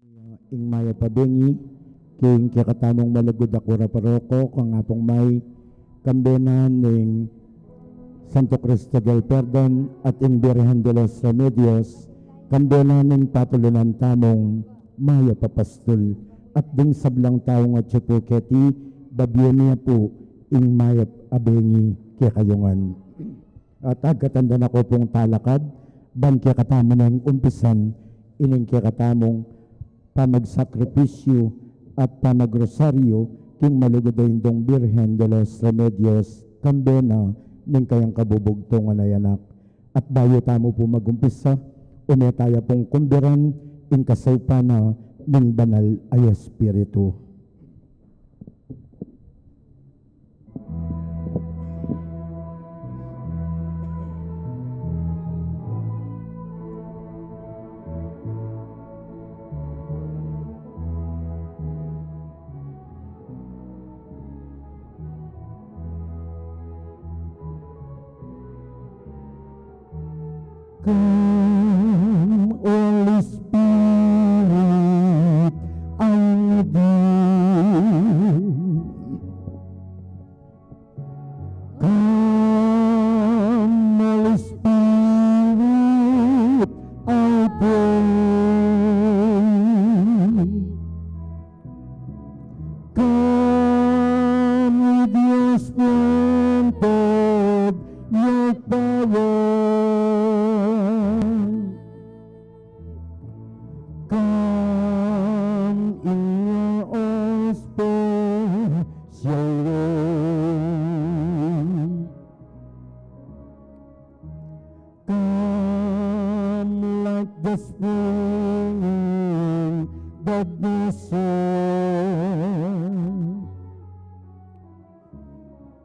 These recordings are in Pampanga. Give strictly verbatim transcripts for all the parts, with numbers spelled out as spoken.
Ing mayap a bengi king kekatamung malugud a kura paroko, kang Apung May, kambe na ning Santo Cristo del Perdon at ing Birhen de los Remedios, kambe na ning patulunan tamung mayap a pastul, at ding sablang taung atyu pu keti, babie mi pu ing mayap a bengi kekayu ngan. At agkatanda na ku pung talakad, ban kekatamu neng umpisan ining kekatamung pamagsakripisyu at pamagrosaryu king malugud a Indung Birhen de los Remedios, kambe na ning kayang kabubugtungan a anak. At bayu tamu pu magumpisa, ume taya pung kumbiran ing kasaupan na ning Banal a Espiritu. Come, Holy Spirit, I need you. Come, Holy Spirit, I pray. Come with your splendor, your power. Come in your own special way. Come like the spring in the desert.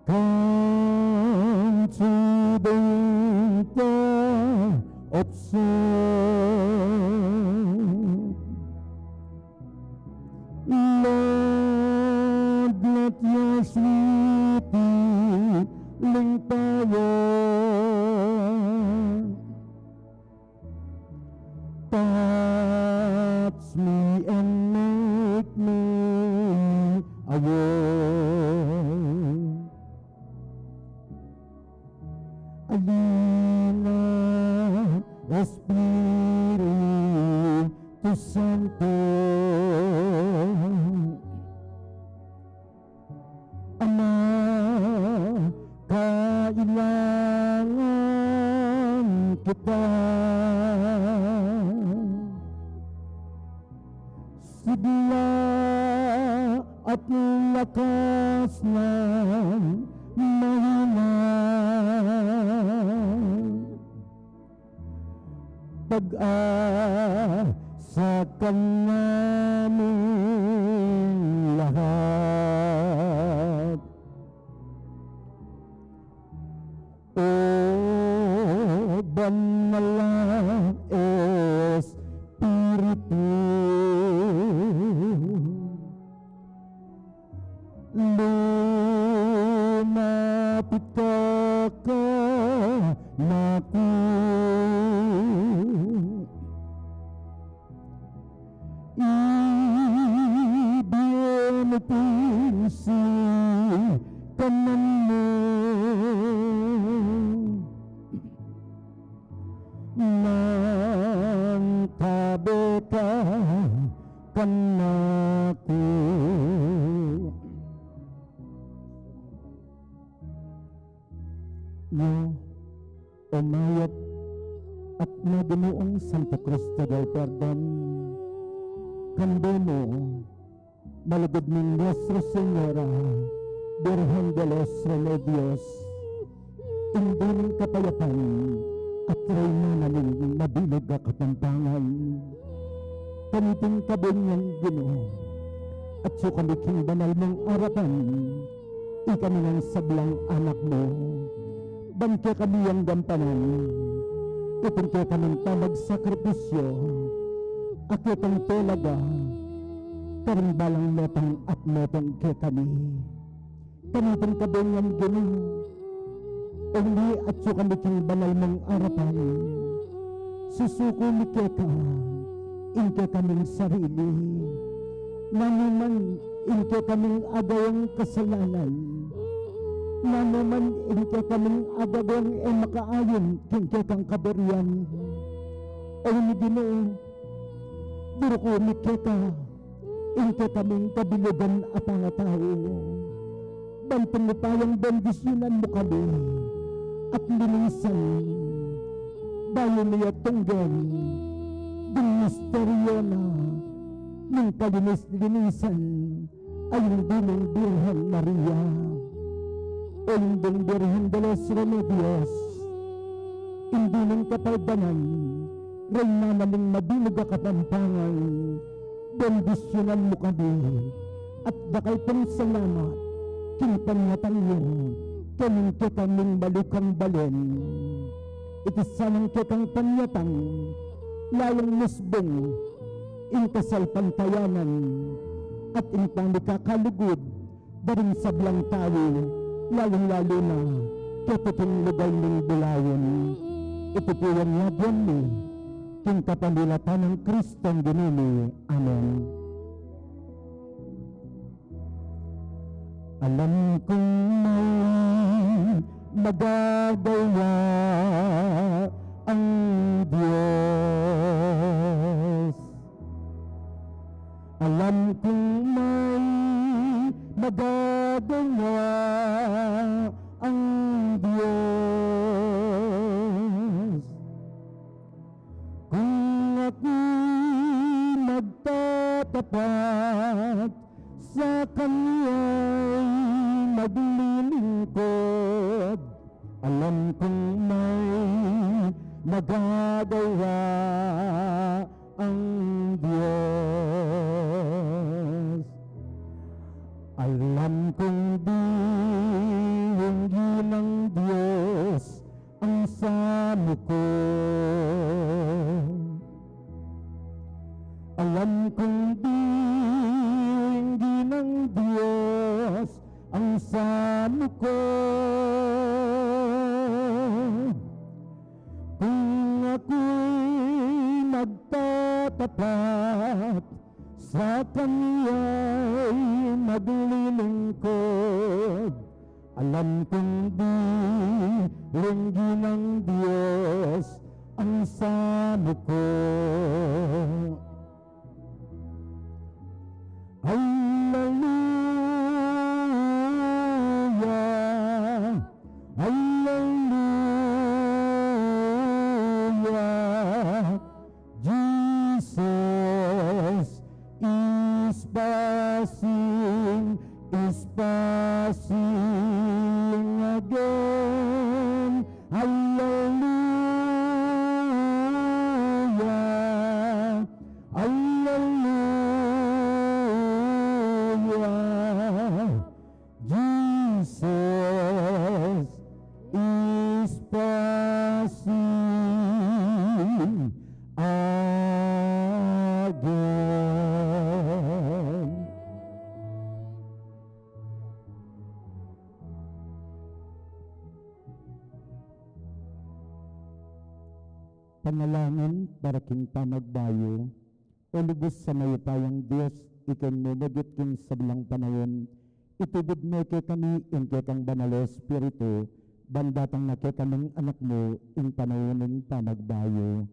Come to the winter of soul. Lord, let your sweet healing power touch me and make me aware. Alina Espiritu Santo. Ama, kailangan kita. Sigla at lakas ng mahina. Pag-asa ka naming lahat. O Banal a Espiritu, lumapit ka kanaku. Ibie mu pu ing sikanan mu. Nang kabe ka kanaku. Nyo, o mayap at maginuung Santo Cristo del Perdon, kambe mu, malugud ning Nuestra Señora, Birhen de los Remedios, Indu ning Kapayapan, at Reyna na ning mabilug a Kapampangan. Kaniting kabie nang Ginu, atyu kami king banal mung arapan, ikami nang sablang anak mu, ban kekami yang gampanan iting kekaming pamagsakripisyu, a ketang telaga karing balang mepang at mepang kekami. Kaniting kabie nang Ginu, uli atyu kami king banal mung arapan, susuku mi keka, ing kekaming sarili. Nanu man ing kekaming agawang kasalanan, nanu man ing kekaming agawang e makaayon king kekang kaburian, O mi Ginu, duruku mi keka ing kekaming kabilugan a pangatau. Ban king upayang bendisyunan mu kami at linisan, bayu mi atunggen ding misteryo na ning kalinis-linisan a ing Indung Birhen Maria, o Indung Birhen de los Remedios, Indu ning Kapardanan, Reyna na ning mabilug a Kapampangan, bendisyunan mu kami, at dakal pung salamat king panyatang mu kening kekaming malukang balen. Iti sanang kekang panyatang lalung musbung ing kasalpantayanan at ing pamikakalugud da ring sablang tau, lalung-lalu na keti king lugal ning bulawan. Iti pu ing yaduan mi king kapamilatan nang Kristong Ginu mi. Amen. Alam kung may magagawa ang Diyos. Alam kung may magagawa ang Diyos. Kung ako'y magtatapat, sa Kanya'y maglilingkod, alam kong may magagawa ang Diyos. Alam kong diringgi ng Diyos ang samu ko. Alam kong diringgi ng Diyos ang samu ko. Kung ako'y magtatapat, sa Kanya'y maglilingkod, alam kong diringgi ng Diyos ang samu ko. Alleluia, alleluia. Jesus is passing, is passing again. Alleluia, alleluia. Jesus is passing again. Panalangin para king pamagbayu. O lubus a mayupayang Dios, ika ing mumugit king sablang panaun, itubud me kekami ing kekang Banal a Espiritu, ban datang na kekaming anak mu ing panaun ning pamagbayu.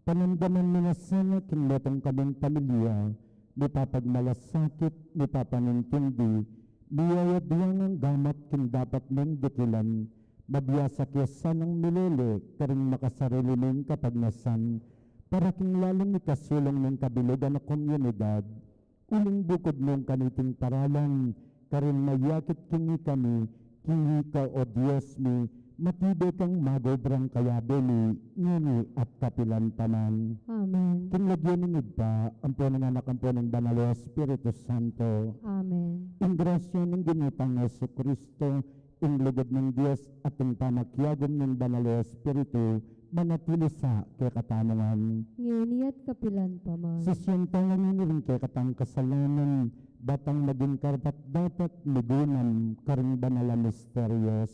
Panamdaman mi na sana king metung kaming pamilya, mipapagmalasakit, mipapangintindi, miyayaduang gamat king dapat ming dikilan, mabiasa ke sanang milele karing makasarili ming kapagnasan, para king lalung ikasulung ning kabilugan a komunidad. Uling bukud nung kaniting paralan, karin mayakit king ikami, king ika, o Dios mi, matibe kang magobrang kayabe mi, ngeni at kapilan pa man. Amen. King lagyu ning Ibpa, ampo ning Anak, ampo ning Banal a Espiritu Santo. Amen. Ing grasya ning Ginu tang Jesucristo, ing lugud ning Dios at ing pamakiagum ning Banal a Espiritu, manatili sa kekatamu ngan. Ngeni at kapilan pa man. Sisian tala ngeni ring kekatang kasalanan, ba tang maging karapat-dapat migunam karing banal a misterios.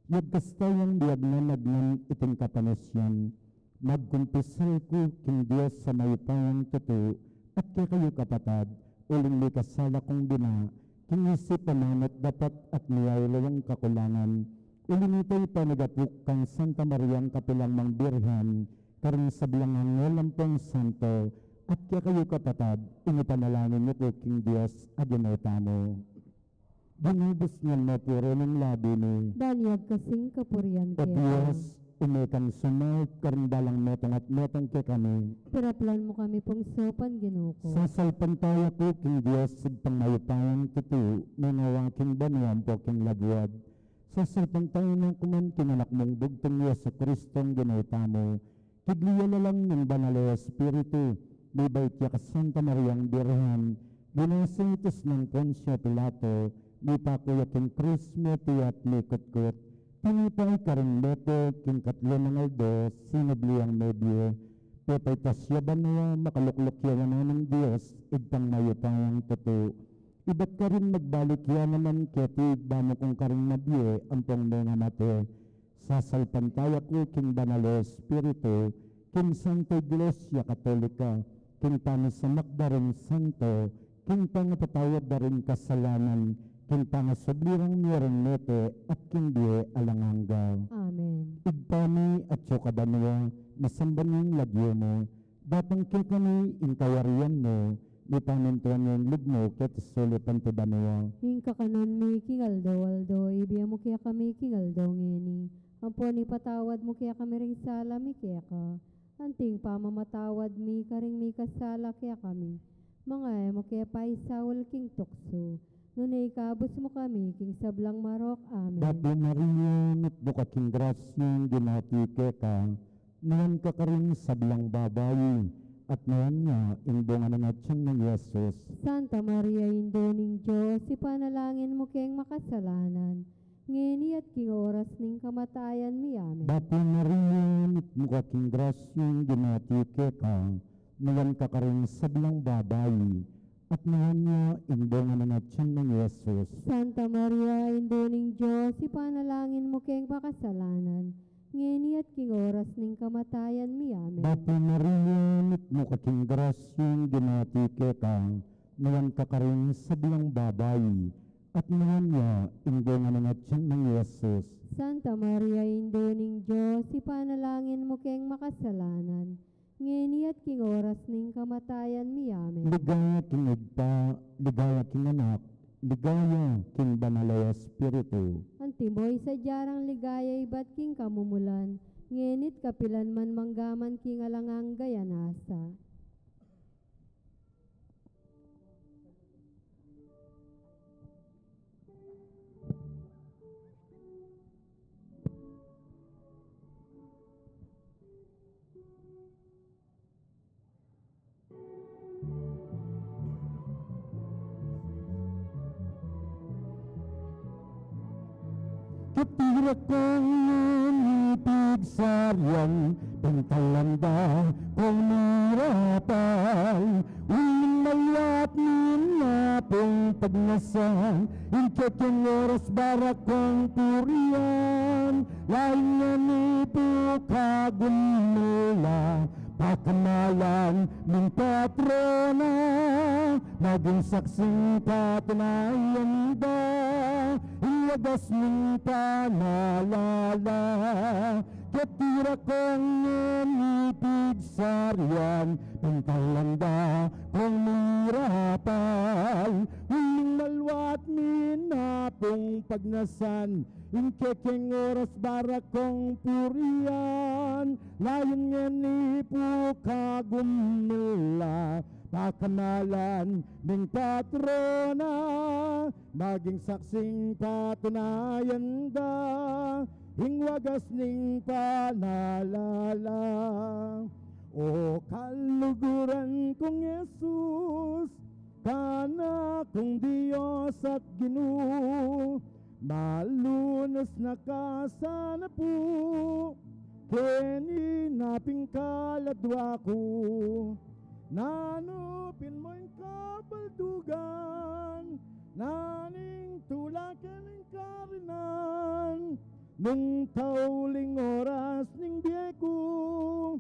Yagkas tayang biyag na nagnan iting kapanasian. Magkumpisal ku king Dios a mayupayang tutu, at kekayu kapatad, uling mikasala kung bina, king isip, pamana at dapat at miyayaliwang kakulangan. Uling ita, ipanagapuk kang Santa Mariang kapilan mang Birhen, karing sablang anghel ampong santo, at kekayu kapatad, ing ipanalangin yu ku king Dios a Ginu tamu. Ginubus ngan mapuri ning labi mi. Danyag kasing kapurian keka. O Dios, ume kang sumaup karing balang metung at metung kekami. Piraplan mu kami pung saupan, Ginu ku. Sasalpantaya ku king Dios, Ibpang mayupayang tutu, mengawa king banua ampo king labuad. Sasalpantaya na ku man king Anak mung bugtung Jesucristong Ginu tamu, king lala lang ning Banal a Espiritu, mibait ya kang Santa Mariang Birhen, linasa ya king tes nang Poncio Pilato, mipaku ya king krus, mete ya at mikutkut, tinipa ya karing mete, king katlu nang aldo, sinubli yang mebie, pepaitas ya banua, makalukluk ya wanan ning Dios, Ibpang mayupayang tutu. Ibat karin magbalik ya naman keti, bamu kung karing mabie ampong mengamate. Sasalpantaya ku king Banal a Espiritu, king Santa Iglesia Katolika, king pamisamak da ring santo, king pangapatawad da ring kasalanan, king pangasubli rang mie ring mete, at king bie alang angga. Amen. Ibpa mi, atsu ka banua, misamban ya ing lagyu mu, datang kekami ing kayarian mu, mipamintuan ya ing lub mu keti sulip anti banua. Ing kakanan mi king aldo-aldo, ibie mu kekami king aldo ngeni. Ampon ipatawad mu kekami ring sala mi keka, anti ing pamamatawad mi karing mikasala kekami. Manga e mu ke paisaul king tuksu, nune ikabus mu kami king sablang marok. Amen. Bapu Maria, mitmu ka king grasya, ing Ginu atiu keka, nuan ka karing sablang babai, at nuan ya ing bunga ning atian mu, i Jesus. Santa Maria, Indu ning Dios, ipanalangin mu keng makasalanan, ngeni at king oras ning kamatayan mi. Amen. Bapu Maria, mitmu ka king grasya, ing Ginu atiu keka, nuan ka karing sablang babai, at nuan ya ing bunga ning atian mu, i Jesus. Santa Maria, Indu ning Dios, ipanalangin mu keng makasalanan, ngeni at king oras ning kamatayan mi. Amen. Bapu Maria, mitmu ka king grasya, ing Ginu atiu keka, nuan ka karing sablang babai, at nuan ya ing bunga ning atian mu, i Jesus. Santa Maria, Indu ning Dios, ipanalangin mu keng makasalanan, ngeni at king oras ning kamatayan mi. Amen. Ligaya king Ibpa, ligaya king Anak, ligaya king Banal a Espiritu. Antimo ing sadya rang ligaya ibat king kamumulan, ngeni at kapilan man, manggaman king alang angga. Amen. Ketira kong ngeni pigsarian, pintalan da kong mirapal, uling maluat mi na pung pagnasan ing kekeng oras, barat kong purian. Lalu ngeni pu ka gumela, pakamalan ming patrona, maging saksing patunayan da ing wagas ming panalala. Ketira kong ngeni pigsarian, pintalan da kong mirapal, uling maluat mi na pung pagnasan ing kekeng oras, barat kong purian. Lalu ngeni pu ka gumela, pakamalan ming patrona, maging saksing patunayan da ing wagas ning panalala. O kaluguran kung Jesus, Anak kung Dios at Ginu, malunus na ka sana pu keni na pin kaladua ku. Nanu pin mo ing kabaldugan, nanu ing tula keni king karinan, nung tauling oras ning bie ku.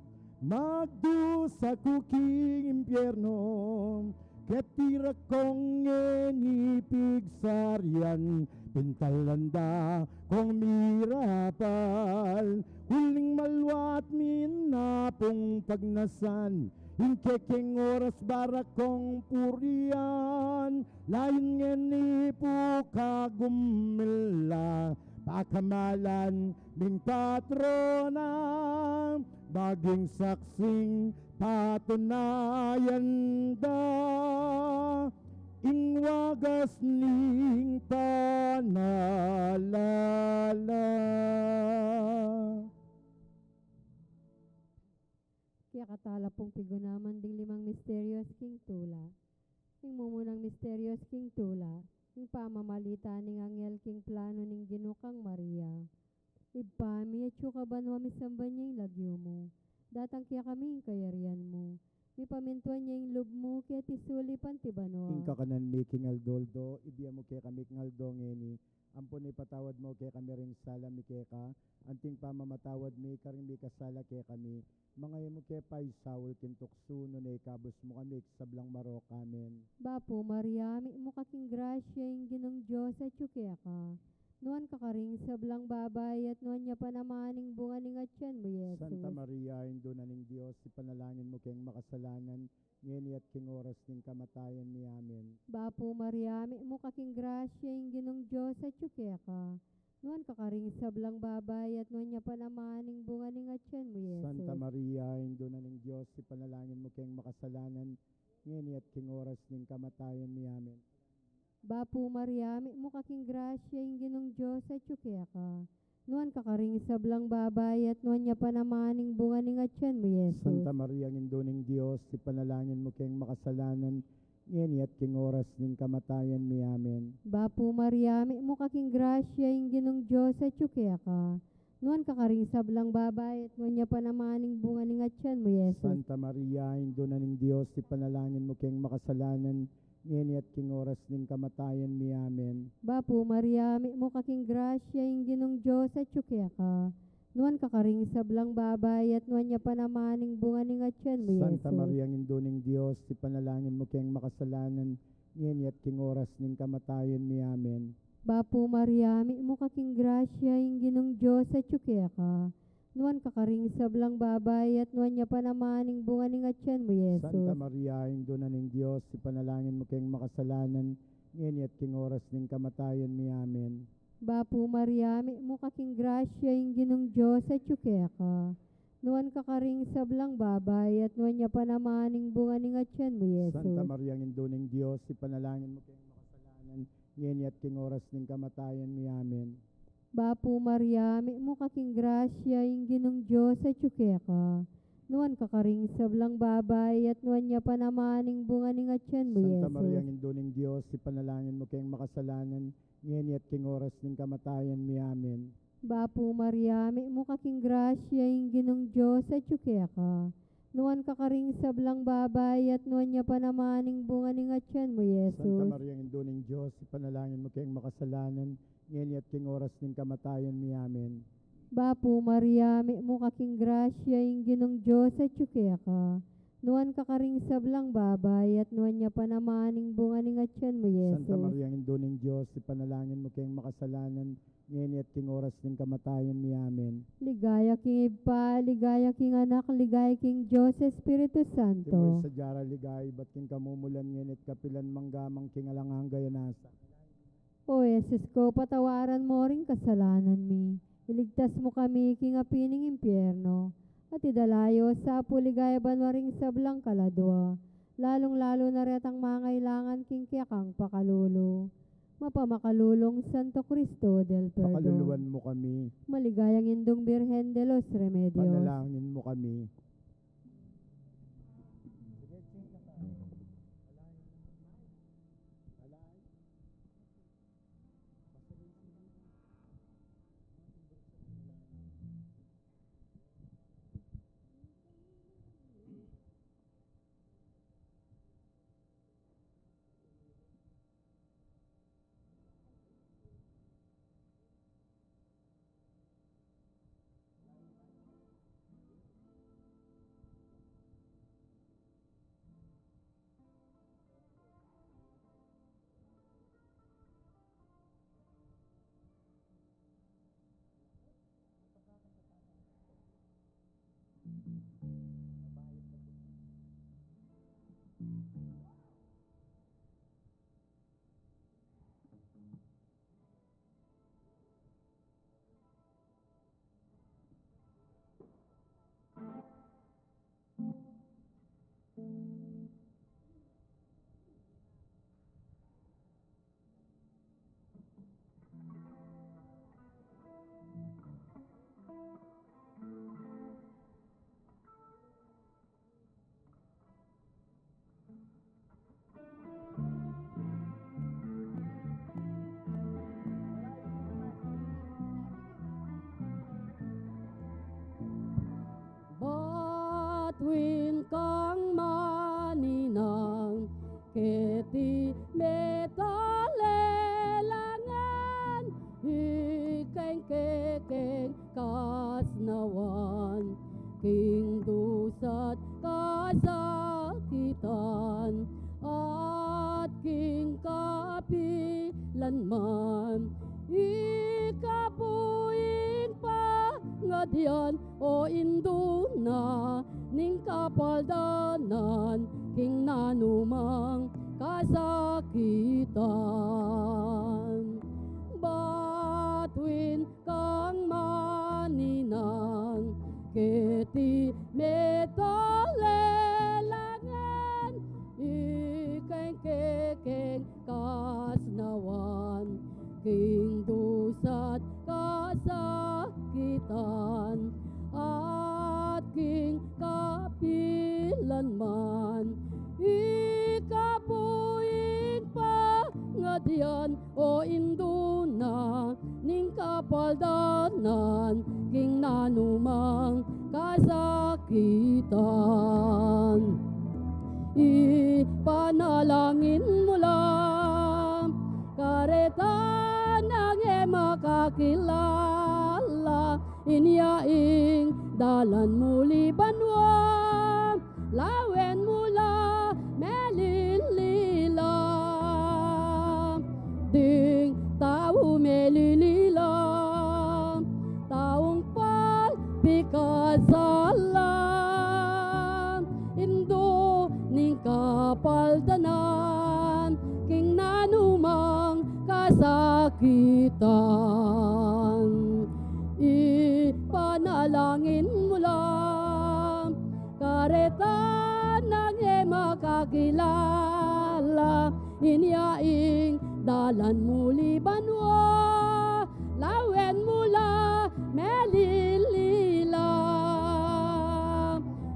Saku king impiernu, keti ra kong ngeni pigsarian, pintalan da kong mirapan, uling maluat minapung pagnasan, ing kekeng oras ba ra kong purian, lain ngeni pu kagumila, pakamalan ming patrona, maging saksing patunayan da ing wagas ning panalala. Kaya katala pung pigunaman ding limang misterios king tula. Ing mumunang misterios king tula, ing pamamalita ning anghel king planu ning Ginu kang Maria. Ibpa mi, atsu ka banua, misamban ya ing lagyu mu. Datang kekami ing kayarian mu. Mipamintuan ya ing lub mu, keti sulip anti banua. Ing kakanan mi king aldo-aldo, ibie mu kekami king aldo ngeni. Ampon ipatawad mu kekami ring sala mi keka, anting pamamatawad mi karing mikasala kekami. Manga e mu ke paisaul king tuksu, nune ikabus mu kami king sablang marok. Amen. Bapu Maria, mitmu ka king grasya, ing Ginung Dios atyu keka. Nuan ka karing sablang babai, at nuan ya pa naman ing bunga ning atyan mu, Jesus. Santa Maria, Indu na ning Dios, ipanalangin mu keng makasalanan, ngeni at king oras ning kamatayan mi. Amen. Bapu Maria, mitmu ka king grasya, ing Ginung Dios atyu keka. Nuan ka karing sablang babai, at nuan ya pa naman ing bunga ning atyan mu, Jesus. Santa Maria, Indu na ning Dios, ipanalangin mu keng makasalanan, ngeni at king oras ning kamatayan mi. Amen. Bapu Maria, mitmu ka king grasya, ing Ginung Dios atyu keka. Nuan ka karing sablang babai, at nuan ya pa naman ing bunga ning atyan mu, Jesus. Santa Maria, Indu ning Dios, ipanalangin mu keng makasalanan, ngeni at king oras ning kamatayan mi. Amen. Bapu Maria, mitmu ka king grasya, ing Ginung Dios atyu keka. Nuan ka karing sablang babai, at nuan ya pa naman ing bunga ning atyan mu, Jesus. Santa Maria, Indu na ning Dios, ipanalangin mu keng makasalanan, ngeni at king oras ning kamatayan mi. Amen. Bapu Maria, mitmu ka king grasya, ing Ginung Dios atyu keka. Nuan ka karing sablang babai, at nuan ya pa naman ing bunga ning atyan mu, Santa Jesus. Maria, Indu ning Dios, ipanalangin mu keng makasalanan, ngeni at king oras ning kamatayan mi. Amen. Bapu Maria, mitmu ka king grasya, ing Ginung Dios atyu keka. Nuan ka karing sablang babai, at nuan ya pa naman ing bunga ning atyan mu, Jesus. Santa Maria, Indu na ning Dios, ipanalangin mu keng makasalanan, ngeni at king oras ning kamatayan mi. Amen. Bapu Maria, mitmu ka king grasya, ing Ginung Dios atyu keka. Nuan ka karing sablang babai, at nuan ya pa naman ing bunga ning atyan mu, Jesus. Santa Maria, Indu ning Dios, ipanalangin mu keng makasalanan, ngeni at king oras ning kamatayan mi. Amen. Bapu Maria, mitmu ka king grasya, ing Ginung Dios atyu keka. Nuan ka karing sablang babai, at nuan ya pa naman ing bunga ning atyan mu, Santa Jesus. Maria, Indu ning Dios, ipanalangin mu keng makasalanan, ngeni at king oras ning kamatayan mi. Amen. Bapu Maria, mitmu ka king grasya, ing Ginung Dios atyu keka. Nuan ka karing sablang babai, at nuan ya pa naman ing bunga ning atyan mu, Jesus. Santa Maria, Indu ning Dios, ipanalangin mu keng makasalanan, ngeni at king oras ning kamatayan mi. Amen. Bapu Maria, mitmu ka king grasya, ing Ginung Dios atyu keka. Nuan ka karing sablang babai, at nuan ya pa naman ing bunga ning atyan mu, Jesus. Santa Maria, Indu ning Dios, ipanalangin mu keng makasalanan, ngeni at king oras ning kamatayan mi. Amen. Ligaya king Ibpa, ligaya king Anak, ligaya king Dios Espiritu Santo. Antimo ing sadya ra ligaya, ibat king kamumulan, ngeni at kapilan man, angga man king alang angga. Amen. O Jesus ku, patawaran mu ring kasalanan mi, iligtas mu kami king api ning impyerno, at idala yu sa pu king ligaya banua ring sablang kaladua, lalung-lalu na retang mangailangan king kekang pakalulu. Mapamakalulung Santo Cristo del Perdon. Pakaluluan mu kami. Maligayang Indung Birhen de los Remedios. Panalangin mu kami. Batuin kang maninang, keti me talelangan, ikeng kekeng kasnawan, king dusa't kasakitan, at king kapilan man, ika pu ing pangadian, o indu na ning kapaldanan, king nanumang kasakitan. Batuin kang maninang, keti me talelangan, ikeng kekeng kasnawan, king dusa't kasakitan, at king kapilan man, ika pu ing pangadian, o indu na ning kapaldanan, king nanumang kasakitan. Ipanalangin mu la kareta nang e makakilala, inya ing dalan muli banua, lawen mu la melilila. Ding tau melilila, taung palpikasala, indu ning kapaldanan, king nanumang kasakitan. Ipanalangin mu la kareta nang e makakilala, inya ing dalan muli banua, lawen mu la melilila.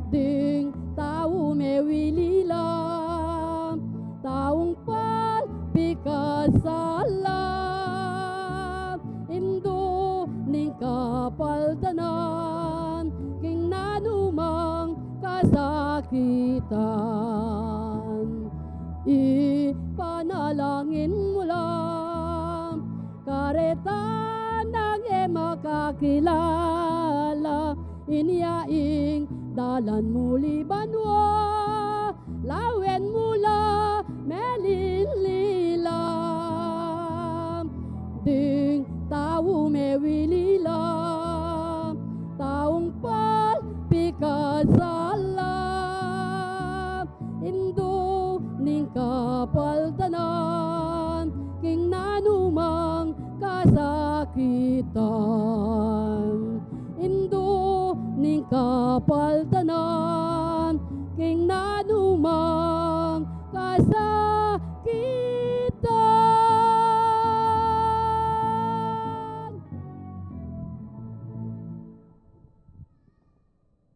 Ding tau mewilila, taung palpikasala, indu ning kapaldanan, king nanumang kasakitan. Ipanalangin mu la kareta nang e makakilala, inya ing dalan muli banua, lawen mu la melilila. Ding tau mewilila, taung palpikasala, indu ning kapaldanan, king nanumang kasakitan. Indu ning kapaldanan, king nanumang kasakitan.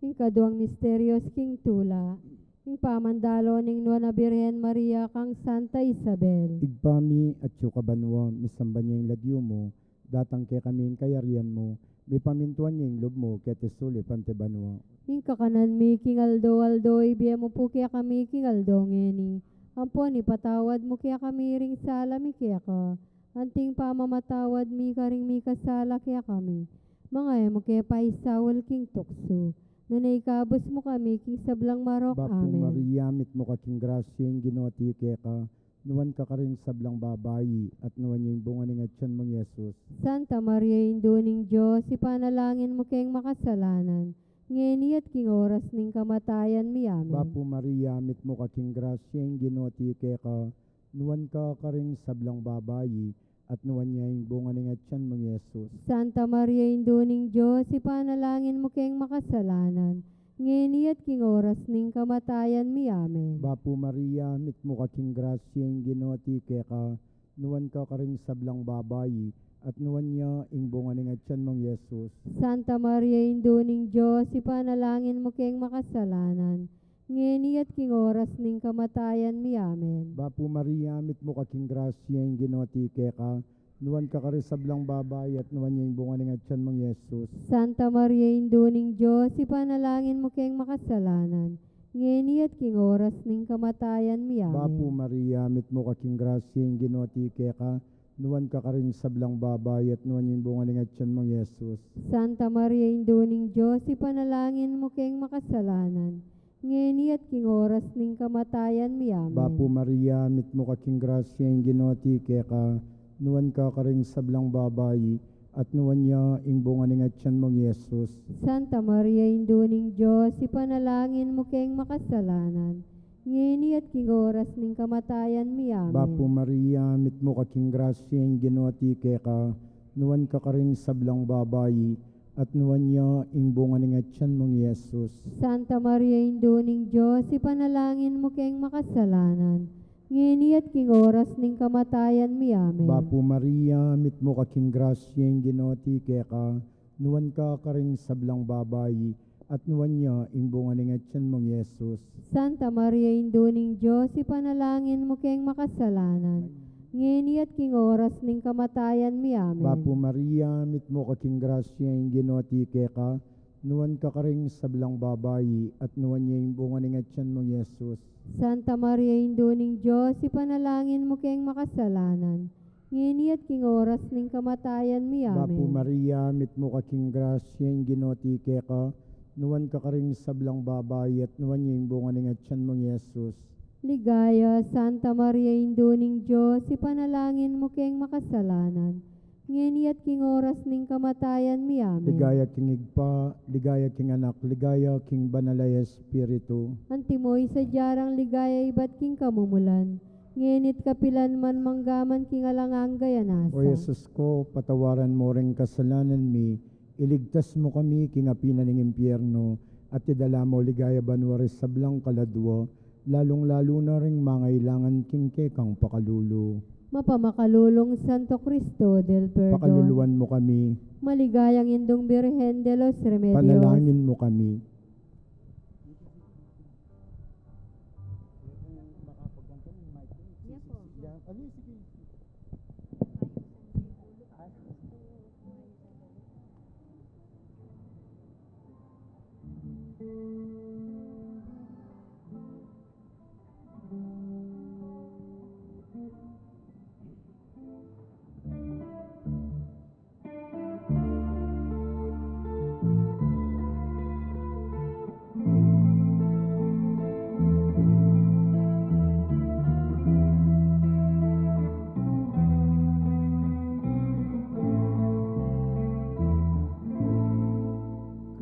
Ing kaduang misteryos king tula, ing pamandalo ning Nuan a Birhen Maria kang Santa Isabel. Ibpa mi, atsu ka banua, misamban ya ing lagyu mu, datang kekami ing kayarian mu, mipamintuan ya ing lub mu, keti sulip anti banua. Ing kakanan mi king aldo-aldo, ibie mu pu kekami king aldo ngeni. Ampon ipatawad mu kekami ring sala mi keka, anti ing pamamatawad mi karing mikasala kekami. Manga e mu ke paisaul king tuksu, nune ikabus mu kami king sablang marok. Bapu Maria, mitmu ka king grasya, ing Ginu atyu keka, nuan ka karing sablang babai, at nuan ya ing bunga ning atyan mung Jesus. Santa Maria, Indu ning Dios, ipanalangin mu keng makasalanan, ngeni at king oras ning kamatayan mi. Amen. Bapu Maria, mitmu ka king grasya, ing Ginu atiu keka, nuan ka karing sablang babai, at nuan ya ing bunga ning atian mung Jesus. Santa Maria, Indu ning Dios, ipanalangin mu keng makasalanan, ngeni at king oras ning kamatayan mi. Amen. Bapu Maria, mitmu ka king grasya, ing Ginu atiu keka, nuan ka karing sablang babai, at nuan ya ing bunga ning atian mung Jesus. Santa Maria, Indu ning Dios, ipanalangin mu keng makasalanan, ngeni at king oras ning kamatayan mi. Amen. Bapu Maria, mitmu ka king grasya, ing Ginu atiu keka, nuan ka karing sablang babai, at nuan ya ing bunga ning atian mung Jesus. Santa Maria, Indu ning Dios, ipanalangin mu keng makasalanan, ngeni at king oras ning kamatayan mi. Amen. Bapu Maria, mitmu ka king grasya, ing Ginu atiu keka, nuan ka karing sablang babai, at nuan ya ing bunga ning atian mung Jesus. Santa Maria, Indu ning Dios, ipanalangin mu keng makasalanan, ngeni at king oras ning kamatayan mi. Amen. Bapu Maria, mitmu ka king grasya, ing Ginu atiu keka, nuan ka karing sablang babai, at nuan ya ing bunga ning atian mung Jesus. Santa Maria, Indu ning Dios, ipanalangin mu keng makasalanan, ngeni at king oras ning kamatayan mi. Amen. Bapu Maria, mitmu ka king grasya, ing Ginu atiu keka, nuan ka karing sablang babai, at nuan ya ing bunga ning atian mung Jesus. Santa Maria, Indu ning Dios, ipanalangin mu keng makasalanan, ngeni at king oras ning kamatayan mi. Amen. Bapu Maria, mitmu ka king grasya, ing Ginu atiu keka, nuan ka karing sablang babai, at nuan ya ing bunga ning atian mung Jesus. Santa Maria, Indu ning Dios, ipanalangin mu keng makasalanan, ngeni at king oras ning kamatayan mi. Amen. Bapu Maria, mitmu ka king grasya, ing Ginu atiu keka, nuan ka karing sablang babai, at nuan ya ing bunga ning atian mung Jesus. Santa Maria, Indu ning Dios, ipanalangin mu keng makasalanan, ngeni at king oras ning kamatayan mi. Amen. Bapu Maria, mitmu ka king grasya, ing Ginu atiu keka, nuan ka karing sablang babai, at nuan ya ing bunga ning atian mung Jesus. Ligaya, Santa Maria, Indu ning Dios, ipanalangin mu keng makasalanan, ngeni at king oras ning kamatayan mi. Amen. Ligaya king Ibpa, ligaya king Anak, ligaya king Banal a Espiritu. Antimo ing sadya rang ligaya ibat king kamumulan, ngeni't kapilan man, manggaman king alang angga. Amen. O Jesus ko, patawaran mu ring kasalanan mi, iligtas mu kami king api na ning impyerno, at idala mu king ligaya banua ring sablang kaladua, lalung-lalu na ring mangailangan king kekang pakalulu. Mapamakalulung Santo Cristo del Perdon, pakaluluan mu kami. Maligayang Indung Birhen de los Remedios, panalangin mu kami.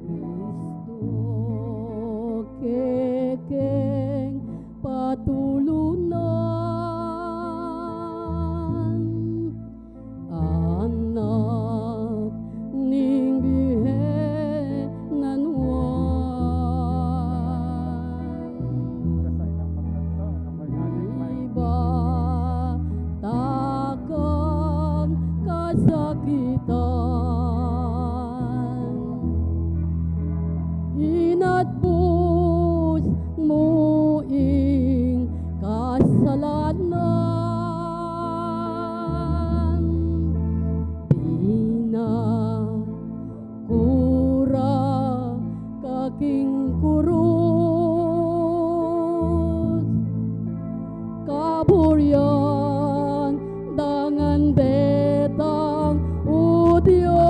Kristo, kekeng patulunan, Anak ning Birhen a nuan. Ibat kang kasakitan, inatbus mu ing kasalanan, pinakura ka king kurus, kaburian dangan detang, O Dios.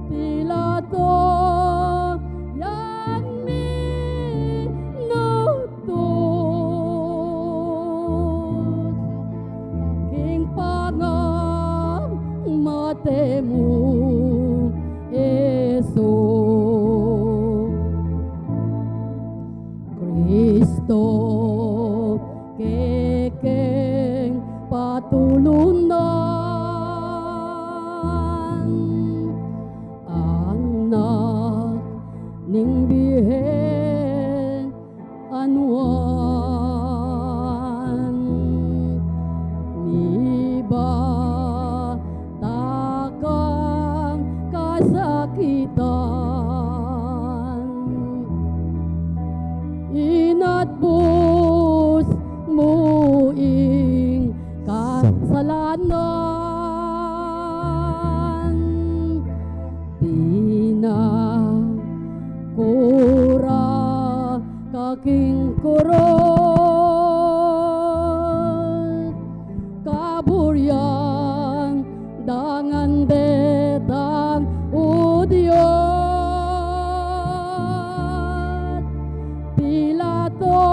Pilato yang minutus king pangamate mu, Kristo, kekeng patulunan, Anak ning Birhen a Nuan, mibatakang kasakitan, inatbus mu ing kasalanan, pinakura ka king kurus, kaburian dangan detang Hudiot. Pilato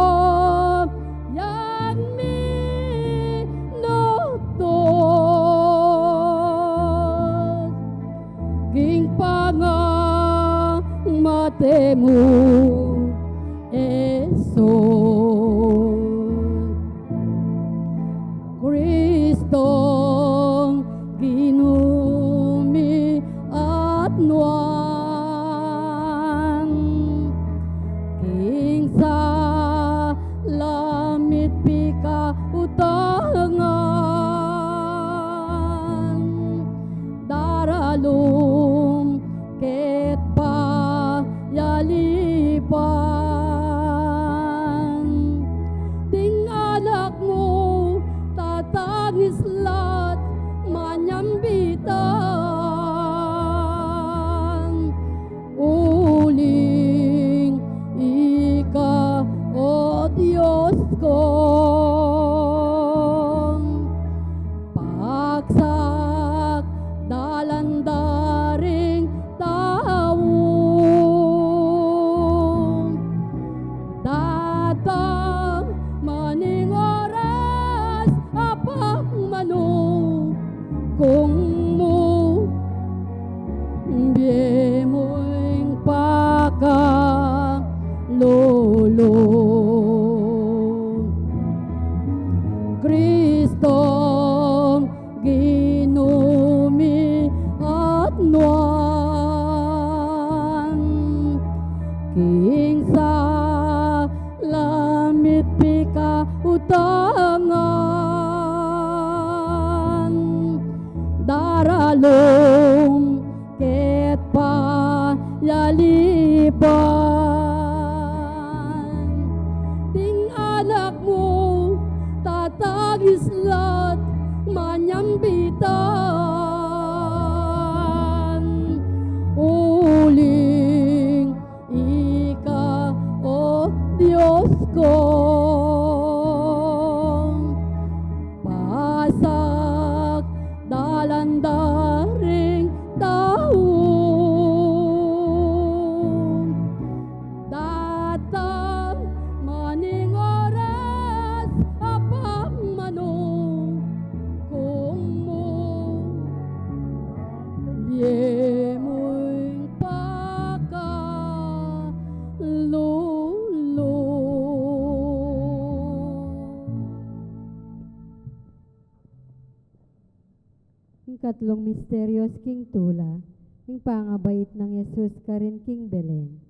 yang minutus king pangamate mu, Jesus. Kristong Ginu mi at Nuan, king salam mi pikautangan, daralum ket payalipan. Ding anak mu tatangis la't manyambitan, uling ika, O Dios ko, pagsakdalan da ring tau. Datang man ing oras a pagmanukung mu, bie mu ing pakalulu. Kristong Ginu mi at Nuan, king salam mi pikautangan, daralum ket payalipan. Ding anak mu tatangis la't manyambitan, uling ika, O Dios ko, pasakdalan da ring tau. Datang man ing oras a pagmanukung mu, bie mu ing pakalulu. Ing katlung misteryus king tula, ing pangabait nang Jesus karin king Belen.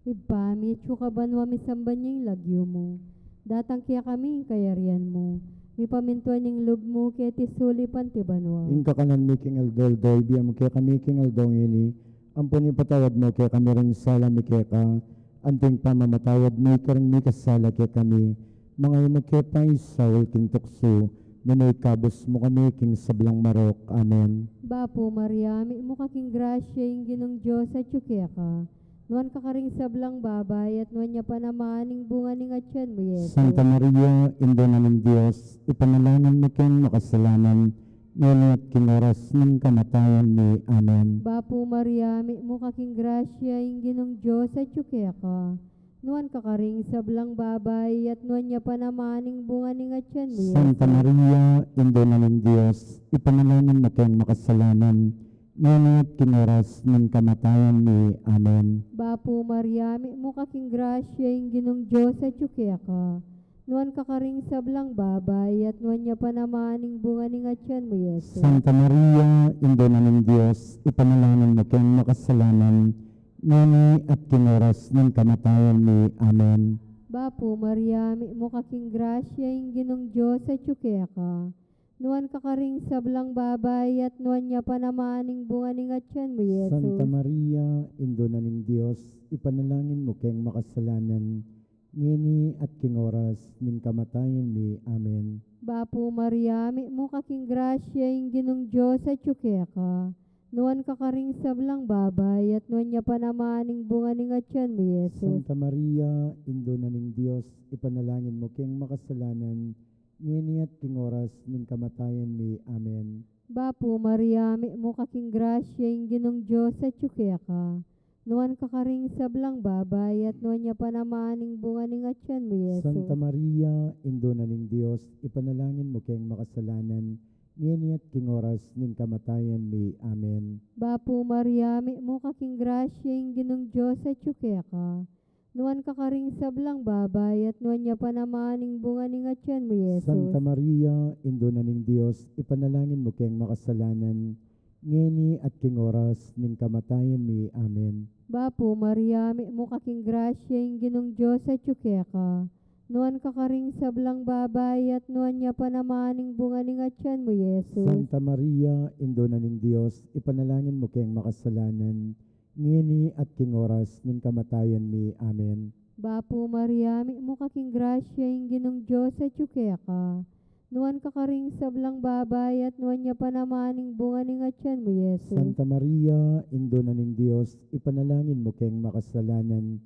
Ibpa mi, atsu ka banua, misamban ya ing lagyu mu. Datang kekami ing kayarian mu. Mipamintuan ing lub mu keti sulip anti banua. Ing kakanan mi king aldo-aldo ibie mu kekami king aldo ngeni. Ampon ipatawad mu kekami ring sala mi keka, anti ing pamamatawad mi karing mikasala kekami. Manga e mu ke paisaul king tuksu, nune ikabus mu kami king sablang marok. Amen. Bapu Maria, mitmu ka king grasya, ing Ginung Dios atyu keka. Nuan ka karing sablang babai, at nuan ya pa naman ing bunga ning atian mu, Jesus. Santa Maria, Indu na ning Dios, ipanalangin mu keng makasalanan, ngeni at king oras ning kamatayan mi. Amen. Bapu Maria, mitmu ka king grasya, ing Ginung Dios atyu keka. Nuan ka karing sablang babai, at nuan ya pa naman ing bunga ning atian mu, Santa Jesus. Maria, Indu na ning Dios, ipanalangin mu keng makasalanan, ngeni at king oras ning kamatayan mi. Amen. Bapu Maria, mitmu ka king grasya, ing Ginung Dios atyu keka. Nuan ka karing sablang babai, at nuan ya pa naman ing bunga ning atyan mu, Jesus. Santa Maria, Indu na ning Dios, ipanalangin mu keng makasalanan, ngeni at king oras ning kamatayan mi. Amen. Bapu Maria, mitmu ka king grasya, ing Ginung Dios atyu keka. Nuan ka karing sablang babai, at nuan ya pa naman ing bunga ning atyan mu, Jesus. Santa Maria, Indu na ning Dios, ipanalangin mu keng makasalanan, ngeni at king oras ning kamatayan mi. Amen. Bapu Maria, mitmu ka king grasya, ing Ginung Dios atyu keka. Nuan ka karing sablang babai, at nuan ya pa naman ing bunga ning atyan mu, Jesus. Santa Maria, Indu na ning Dios, ipanalangin mu keng makasalanan, ngeni at king oras ning kamatayan mi. Amen. Bapu Maria, mitmu ka king grasya, ing Ginung Dios atyu keka. Nuan ka karing sablang babai, at nuan ya pa naman ing bunga ning atyan mu, Jesus. Santa Maria, Indu na ning Dios, ipanalangin mu keng makasalanan, ngeni at king oras ning kamatayan mi. Amen. Bapu Maria, mitmu ka king grasya, ing Ginung Dios atyu keka. Nuan ka karing sablang babai, at nuan ya pa naman ing bunga ning atyan mu, Jesus. Santa Maria, Indu na ning Dios, ipanalangin mu keng makasalanan, ngeni at king oras ning kamatayan mi. Amen. Bapu Maria, mitmu ka king grasya, ing Ginung Dios atyu keka. Nuan ka karing sablang babai, at nuan ya pa naman ing bunga ning atyan mu, Jesus. Santa Maria, Indu na ning Dios, ipanalangin mu keng makasalanan, ngeni at king oras ning kamatayan mi. Amen. Bapu Maria, mitmu ka king grasya, ing Ginung Dios atyu keka. Nuan ka karing sablang babai, at nuan ya pa naman ing bunga ning atyan mu, Jesus. Santa Maria, Indu na ning Dios, ipanalangin mu keng makasalanan,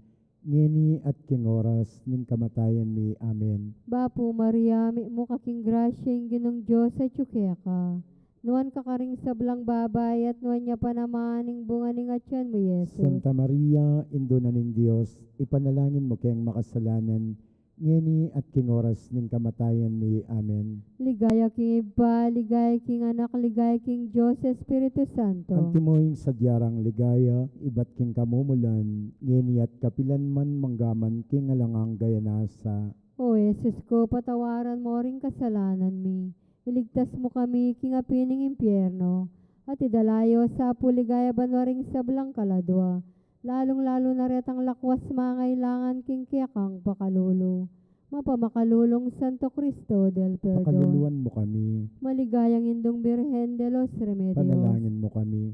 ngeni at king oras ning kamatayan mi. Amen. Bapu Maria, mitmu ka king grasya, ing Ginung Dios atyu keka. Nuan ka karing sablang babai, at nuan ya pa naman ing bunga ning atyan mu, Jesus. Santa Maria, Indu na ning Dios, ipanalangin mu keng makasalanan, ngeni at king oras ning kamatayan mi. Amen. Ligaya king Ibpa, ligaya king Anak, ligaya king Dios Espiritu Santo. Antimo ing sadya rang ligaya, ibat king kamumulan, ngeni at kapilan man, manggaman king alang angga. Amen. O Jesus ko, patawaran mo ring kasalanan mi, iligtas mu kami king api ning impyerno, at idala yo sa pu king ligaya banua ring sablang kaladua, lalung-lalu na retang lakuas mangailangan king kekang pakalulu. Mapamakalulung Santo Cristo del Perdon. Pakaluluan mu kami. Maligayang Indung Birhen de los Remedios. Panalangin mu kami.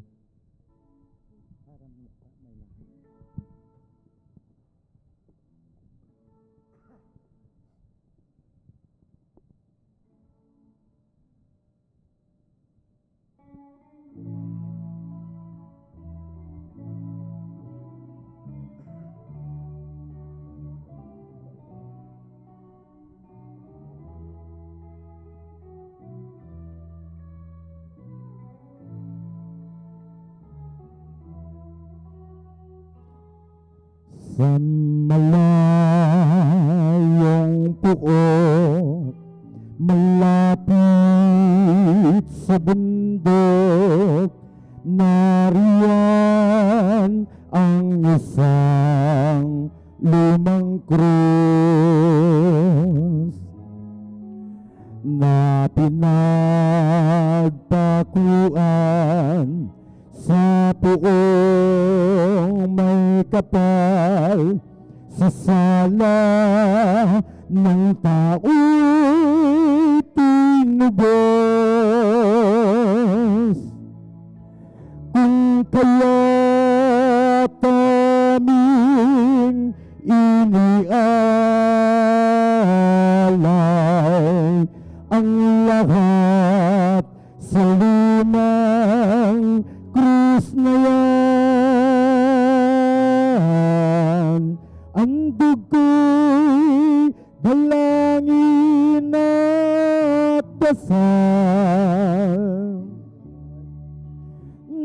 Sa malayung puok, malapit sa bundok, nariyan ang isang lumang krus na pinagpakuan sa puong may kapal sa sala ng tao'y tinubos. Kung kaya't aming inialay ang lahat sa lumang krus na yan, ang dugo'y dalangin at dasal.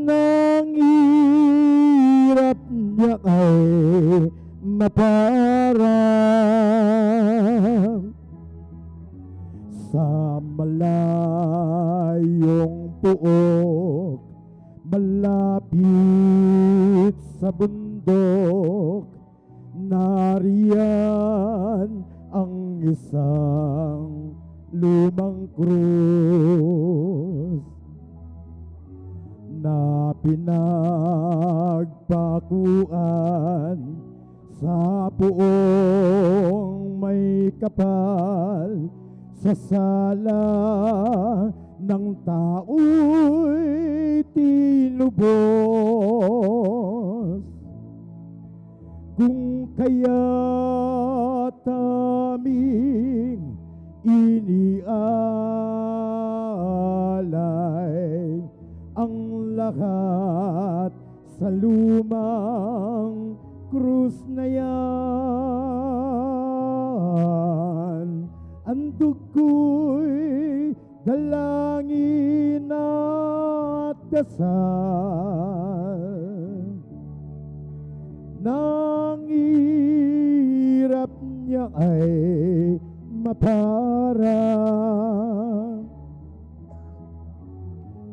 Nang hirap niya kay maparam. Sa malayung puok, Malapit sa bundok, nariyan ang isang lumang krus na pinagpakuan sa puong may kapal sa sala ng tao'y tinubos. Kung kaya't aming inialay ang lahat sa lumang krus na yan, ang dugko'y dalangin at dasal, nang hirap niya ay mapara.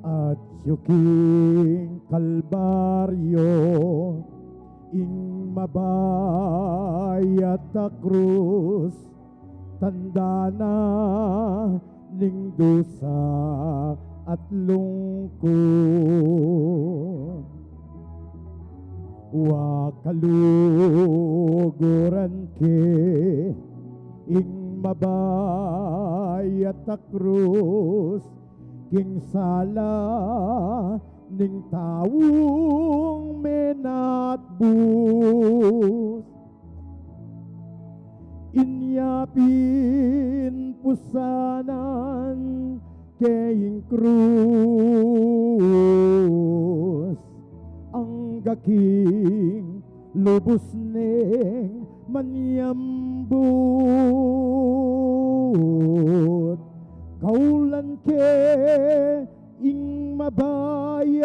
At yu king Kalbaryo, ing mabayat a krus, tanda na ning dusa at lungkut. Wa kaluguran ke ing mabayat a krus, king sala ning taung menatbus. Inya pin pusanan ke ing krus, angga king lubus neng manyambut. Kaulan ke ing mabayat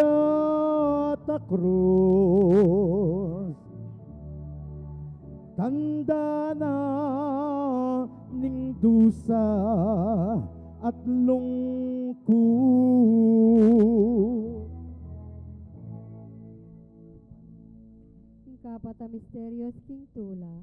a krus, tanda na ning dusa at lungkut. Ing kapat a misteryus king tula,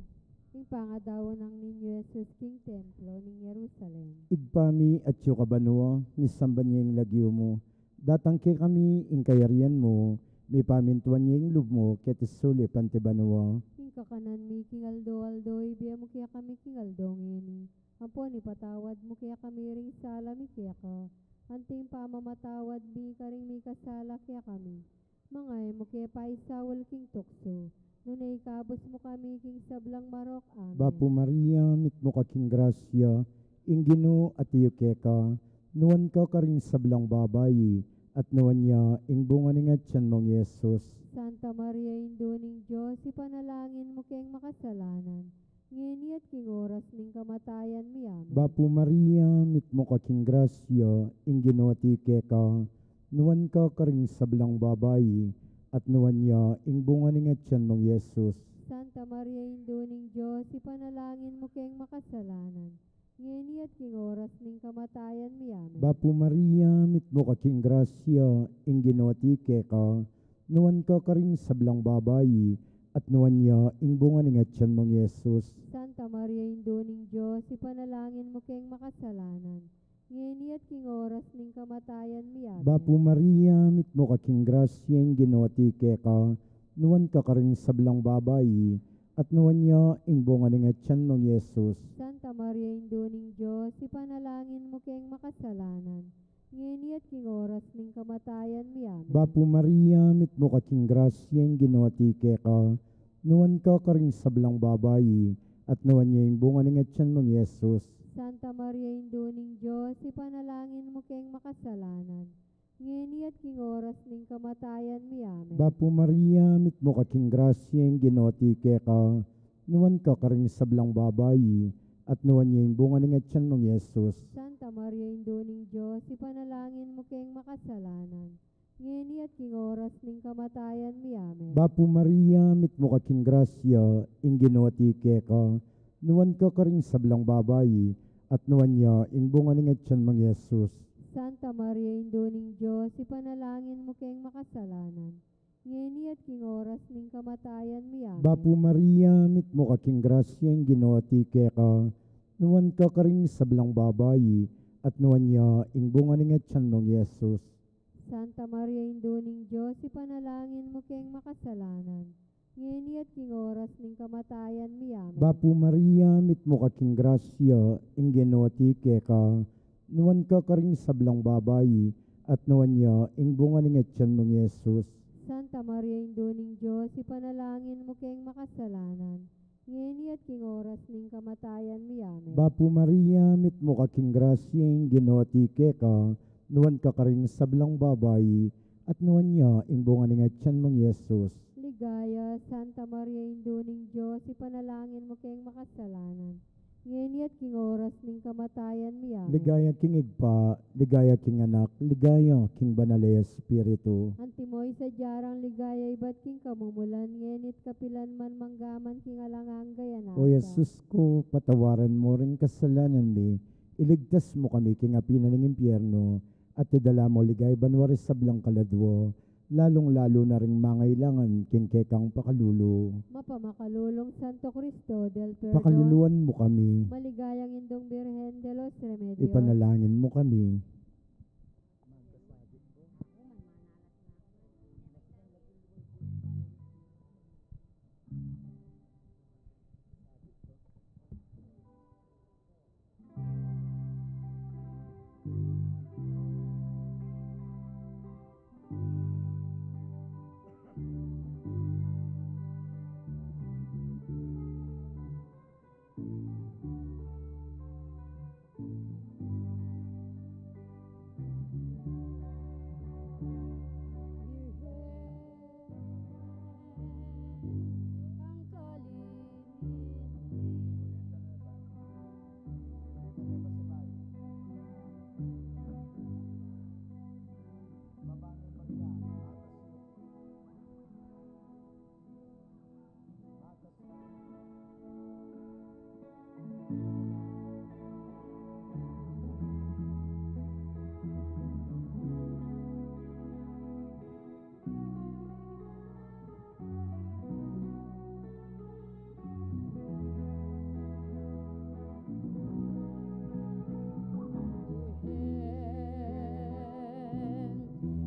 ing pangadaun nang Niñu Jesus king templo ning Jerusalem. Ibpa mi atsu ka banua, misamban ya ing lagyu mu, datang kekami ing kayarian mu, mipamintuan ya ing lub mu keti sulip anti banua. Ing kakanan mi king aldo-aldo ibie mu kekami king aldo ngeni. Ampon ipatawad mu kekami ring sala mi keka, anti ing pamamatawad mi karing mikasala kekami. Manga e mu ke paisaul king tuksu, nune ikabus mu kami king sablang marok. Amen. Bapu Maria, mitmu ka king grasya, ing Ginu atiu keka, nuan ka karing sablang babai, at nuan ya ing bunga ning atian mung Jesus. Santa Maria, Indu ning Dios, ipanalangin mu keng makasalanan, ngeni at king oras ning kamatayan mi. Amen. Bapu Maria, mitmu ka king grasya, ing Ginu atiu keka, nuan ka karing sablang babai, at nuan ya ing bunga ning atian mung Jesus. Santa Maria, Indu ning Dios, ipanalangin mu keng makasalanan, ngeni at king oras ning kamatayan mi. Amen. Bapu Maria, mitmu ka king grasya, ing Ginu atiu keka, nuan ka karing sablang babai, at nuan ya ing bunga ning atian mung Jesus. Santa Maria, Indu ning Dios, ipanalangin mu keng makasalanan, ngeni at king oras ning kamatayan mi. Amen. Bapu Maria, mitmu ka king grasya, ing Ginu atiu keka, nuan ka karing sablang babai, at nuan ya ing bunga ning atian mung Jesus. Santa Maria, Indu ning Dios, ipanalangin mu keng makasalanan, ngeni at king oras ning kamatayan mi. Amen. Bapu Maria, mitmu ka king grasya, ing Ginu atiu keka, nuan ka karing sablang babai, at nuan ya ing bunga ning atian mung Jesus. Santa Maria, Indu ning Dios, ipanalangin mu keng makasalanan, ngeni at king oras ning kamatayan mi. Amen. Bapu Maria, mitmu ka king grasya, ing Ginu atiu keka, nuan ka karing sablang babai, at nuan ya ing bunga ning atian mung Jesus. Santa Maria, Indu ning Dios, ipanalangin mu keng makasalanan, ngeni at king oras ning kamatayan mi. Amen. Bapu Maria, mitmu ka king grasya, ing Ginu atiu keka, nuan ka karing sablang babai, at nuan ya ing bunga ning atian mung Jesus. Santa Maria, Indu ning Dios, ipanalangin mu keng makasalanan, ngeni at king oras ning kamatayan mi. Amen. Bapu Maria, mitmu ka king grasya, ing Ginu atiu keka, nuan ka karing sablang babai, at nuan ya ing bunga ning atian mung Jesus. Santa Maria, Indu ning Dios, ipanalangin mu keng makasalanan, ngeni at king oras ning kamatayan mi. Amen. Bapu Maria, mitmu ka king grasya, ing Ginu atiu keka, nuan ka karing sablang babai, at nuan ya ing bunga ning atian mung Jesus. Santa Maria, Indu ning Dios, ipanalangin mu keng makasalanan, ngeni at king oras ning kamatayan mi. Amen. Bapu Maria, mitmu ka king grasya, ing Ginu atiu keka, nuan ka karing sablang babai, at nuan ya ing bunga ning atian mung Jesus. Ligaya, Santa Maria, Indu ning Dios, ipanalangin mu keng makasalanan, ngeni at king oras ning kamatayan mi. Amen. Ligaya king Ibpa, ligaya king Anak, ligaya king Banal a Espiritu. Antimo ing sadya rang ligaya ibat king kamumulan, ngeni at kapilan man, mangga man king alang angga. O Jesus ku, patawaran mu ring kasalanan mi, iligtas mu kami king api na ning impyernu, at idala mu king banua ring sablang kaladua, lalung-lalu na ring mangailangan king kekang pakalulu. Mapamakalulung Santo Cristo del Perdon, pakaluluan mu kami. Maligayang Indung Birhen de los Remedios, ipanalangin mu kami.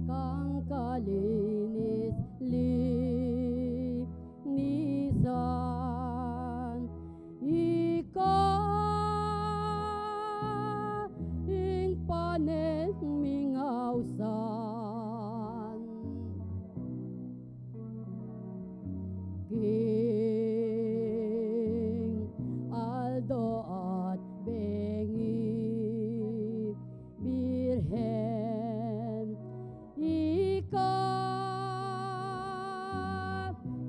Kang kalinis linisan, ika ing pane ming ausan. King aldo at bengi, Birhen, ika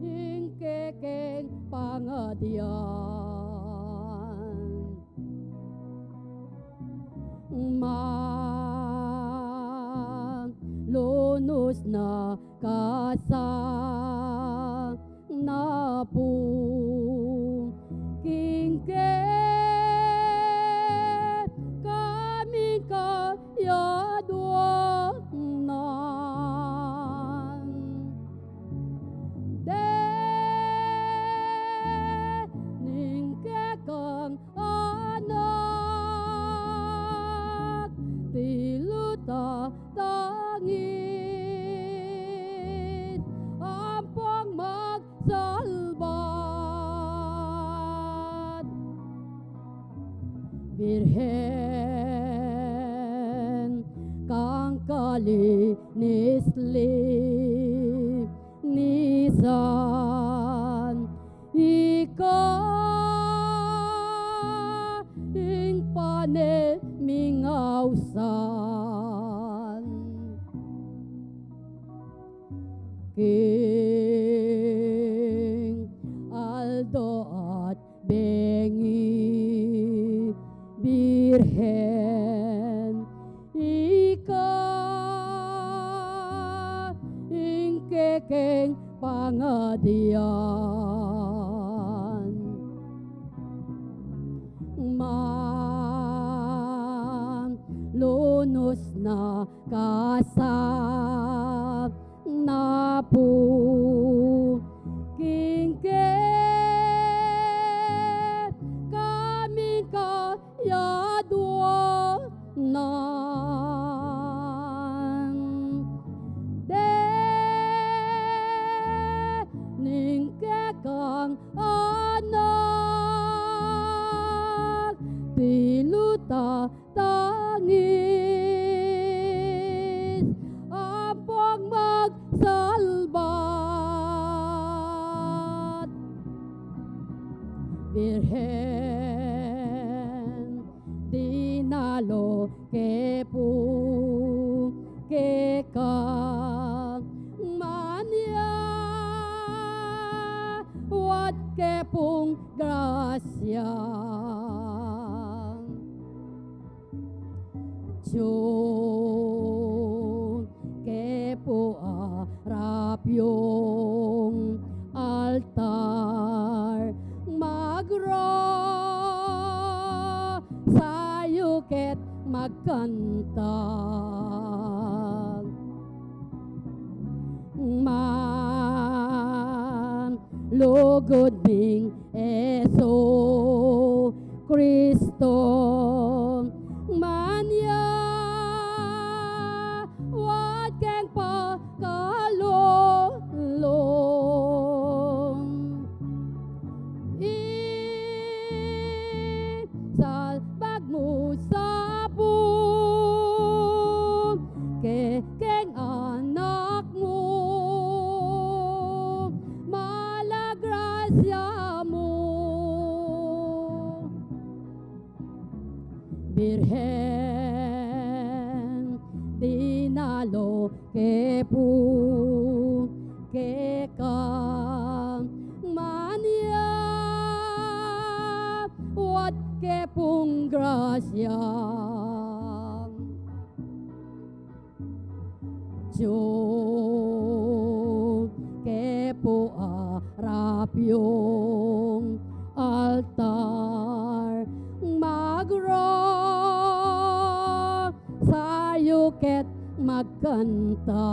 ing kekeng pangadian. Malunus na kasanapu king kekaming kayaduanan. Dening kekang anak, tilu tatangis ampong magsalbat. Birhen, kang kalinis linisan, ika ing pane ming ausan. King aldo at bengi, Birhen, ika ing kekeng pangadian. Malunus Unus na kasanapu king kekaming kayadwanan. Dening kekang anak, pilu ta tangis ampong magsalbat. Birhen, dinalo ke pu keka mania, wat ke pung grasya. Tune ke pu arap yung altar, magrosaryu ke't magkanta. Manlugud ning Jesu Kristo mania, wat keng pakalulung. Isalbag mu sa pu kekeng anak mu, malagrasya mu. Birhen, dinalo ke pu keka mania, wat ke pung grasya. Tune ke pu arap yung altar, magrosaryu ke't magkanta.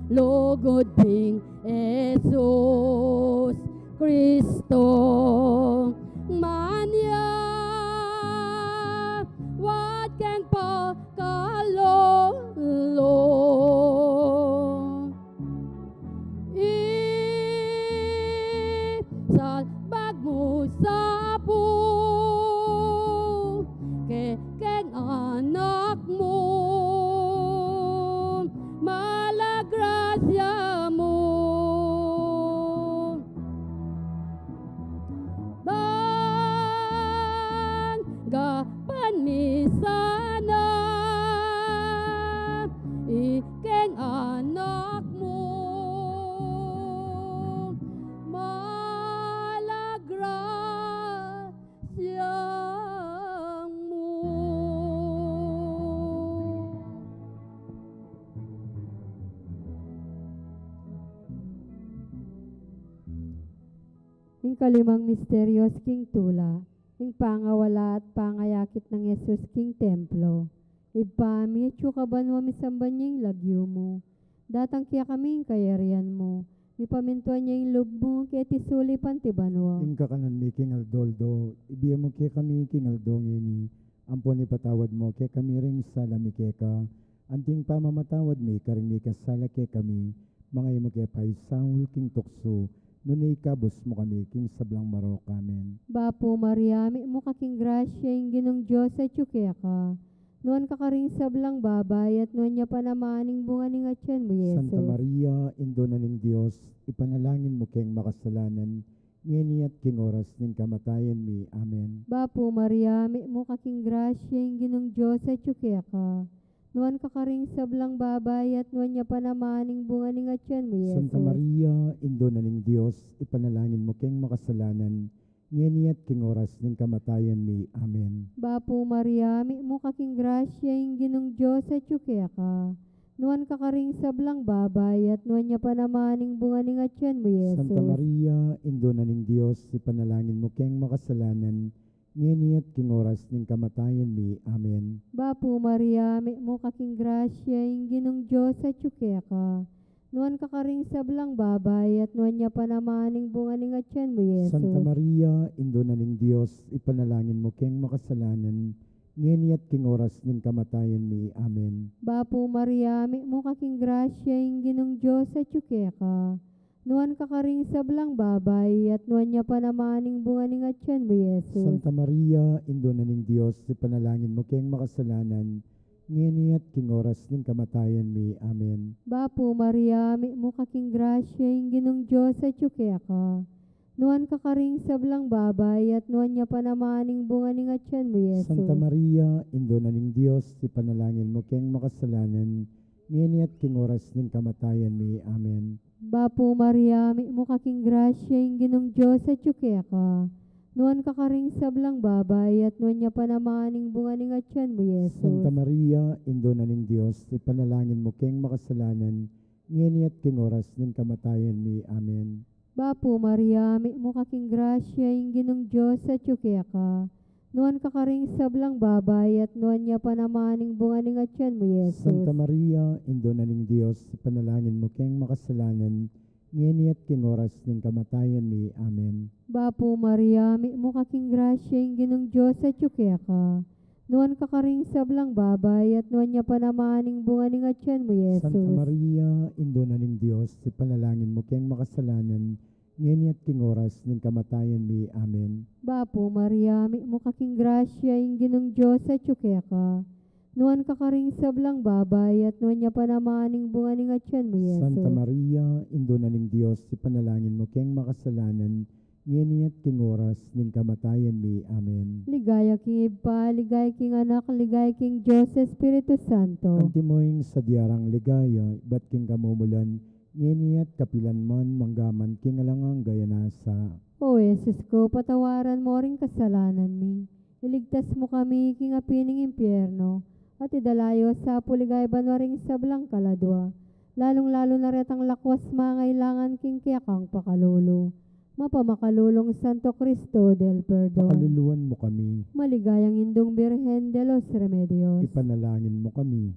Manlugud ning Jesus Kristo mania, wat keng pakalulung. Isalbag mu sa pu kekeng anak mu, malagrasya mu. Tanggapan mi sana ikeng anak mu, malagrasya mu. Ing kalimang misteryos king tula, ing pangawala at pangayakit nang Jesus king templo. Ibpa mi, atsu ka banua, misamban ya ing lagyu mu. Datang kekami ing kayarian mu. Mipamintuan ya ing lub mu, keti sulip anti banua. Ing kakanan mi king aldo-aldo, ibie mu kekami king aldo ngeni. Ampon ipatawad mu kekami ring sala mi keka, anti ing pamamatawad mi karing mikasala kekami. Manga e mu ke paisaul king tuksu, nune ikabus mu kami king sablang marok. Amen. Bapu Maria, mitmu ka king grasya, ing Ginung Dios atyu keka. Nuan ka karing sablang babai, at nuan ya pa naman ing bunga ning atian mu, Jesus. Santa Maria, Indu na ning Dios, ipanalangin mu keng makasalanan, ngeni at king oras ning kamatayan mi. Amen. Bapu Maria, mitmu ka king grasya, ing Ginung Dios atyu keka. Nuan ka karing sablang babai, at nuan ya pa naman ing bunga ning atian mu, Jesus. Santa Maria, Indu na ning Dios, ipanalangin mu keng makasalanan, ngeni at king oras ning kamatayan mi. Amen. Bapu Maria, mitmu ka king grasya, ing Ginung Dios atyu keka. Nuan ka karing sablang babai, at nuan ya pa naman ing bunga ning atian mu, Jesus. Santa Maria, Indu na ning Dios, ipanalangin mu keng makasalanan, ngeni at king oras ning kamatayan mi. Amen. Bapu Maria, mitmu ka king grasya, ing Ginung Dios atyu keka. Nuan ka karing sablang babai, at nuan ya pa naman ing bunga ning atian mu, Jesus. Santa Maria, Indu na ning Dios, ipanalangin mu keng makasalanan, ngeni at king oras ning kamatayan mi. Amen. Bapu Maria, mitmu ka king grasya, ing Ginung Dios atyu keka. Nuan ka karing sablang babai, at nuan ya pa naman ing bunga ning atian mu, Jesus. Santa Maria, Indu na ning Dios, ipanalangin mu keng makasalanan, ngeni at king oras ning kamatayan mi. Amen. Bapu Maria, mitmu ka king grasya, ing Ginung Dios atyu keka. Nuan ka karing sablang babai, at nuan ya pa naman ing bunga ning atian mu, Jesus. Santa Maria, Indu na ning Dios, ipanalangin mu keng makasalanan, ngeni at king oras ning kamatayan mi. Amen. Bapu Maria, mitmu ka king grasya, ing Ginung Dios atyu keka. Nuan ka karing sablang babai, at nuan ya pa naman ing bunga ning atian mu, Jesus. Santa Maria, Indu na ning Dios, ipanalangin mu keng makasalanan, ngeni at king oras ning kamatayan mi. Amen. Bapu Maria, mitmu ka king grasya, ing Ginung Dios atyu keka. Nuan ka karing sablang babai, at nuan ya pa naman ing bunga ning atian mu, Jesus. Santa Maria, Indu na ning Dios, ipanalangin mu keng makasalanan, ngeni at king oras ning kamatayan mi. Amen. Bapu Maria, mitmu ka king grasya, ing Ginung Dios atyu keka. Nuan ka karing sablang babai, at nuan ya pa naman ing bunga ning atian mu, Jesus. Santa Maria, Indu na ning Dios, ipanalangin mu keng makasalanan, ngeni at king oras ning kamatayan mi. Amen. Bapu Maria, mitmu ka king grasya, ing Ginung Dios atyu keka. Nuan ka karing sablang babai, at nuan ya pa naman ing bunga ning atian mu, Jesus. Santa Maria, Indu na ning Dios, ipanalangin mu keng makasalanan, ngeni at king oras ning kamatayan mi. Amen. Ligaya king Ibpa, ligaya king Anak, ligaya king Dios Espiritu Santo. Antimo ing sadya rang ligaya, ibat king kamumulan, ngeni at kapilan man, mangga man king alang angga. Amen. O Jesus ku, patawaran mu ring kasalanan mi, iligtas mu kami king api ning impyerno, at idala yu sa pu king ligaya banua ring sablang kaladua, lalung-lalu na retang lakuas mangailangan king kekang pakalulu. Mapamakalulung Santo Cristo del Perdon. Pakaluluan mu kami. Maligayang Indung Birhen de los Remedios. Ipanalangin mu kami.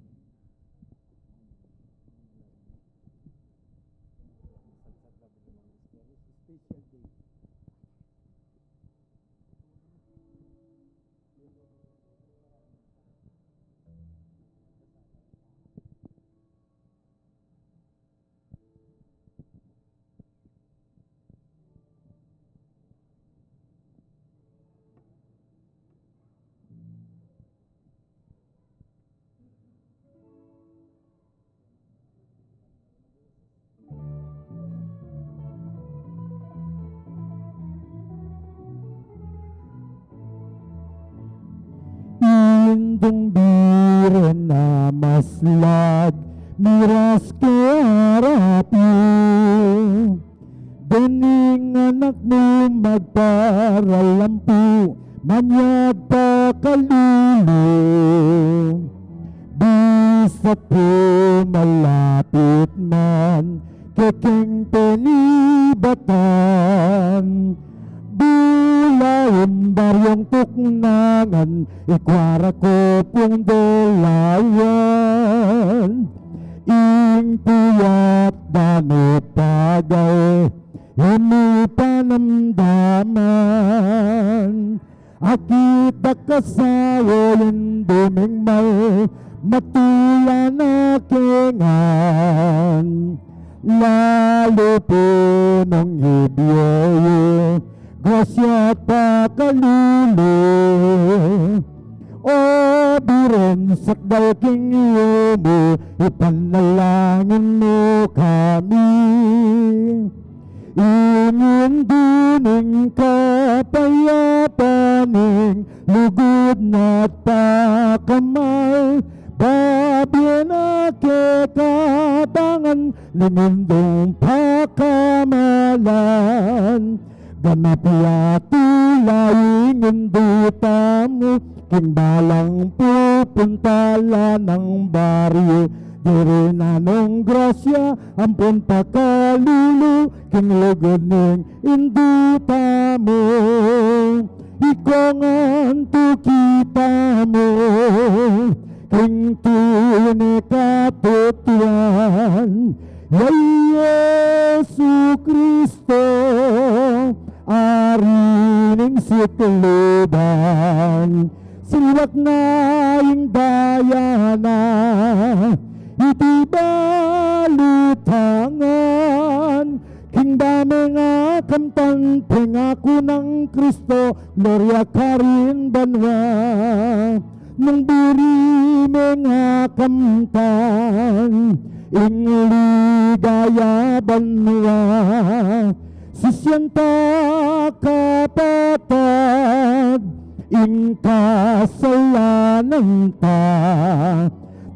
Indung Birhen a maslag, miras ke arap yu. Dening anak mu magparalampu, manyad pakalulu. Bisat pu malapit man kekeng penibatan, bula ing baryung Tuknangan, ikwa ra ku pung dalawan. Ing puyat danu pagal, e mu panamdaman. Akit da ka sa uling dumingmal, matula na ke ngan. Lalu pu nung ibie yu grasya at pakalulu. O Birhen, sakdal king yumu, ipanalangin mu kami. Ing Indu ning kapayapan, ing lugud na't pakamal, babie na keka bangan ning Indung pakamalan. Ganap ya tula ing Indu tamu king balang pupuntalan, nang baryu Iri na nong grasya ampon pakalulu king lugud ning Indu tamu. Ikwa ngan tuki tamu king tune katutuan, ya i Jesu Kristo, Ari ning sikluban. Siwak na ing daya na iti balu tangan, king dame nga kamtan, pengaku nang Kristo, gloria karin banua. Nung buri me nga kamtan ing ligaya banua, sisian ta, kapatad, ing kasalanan ta,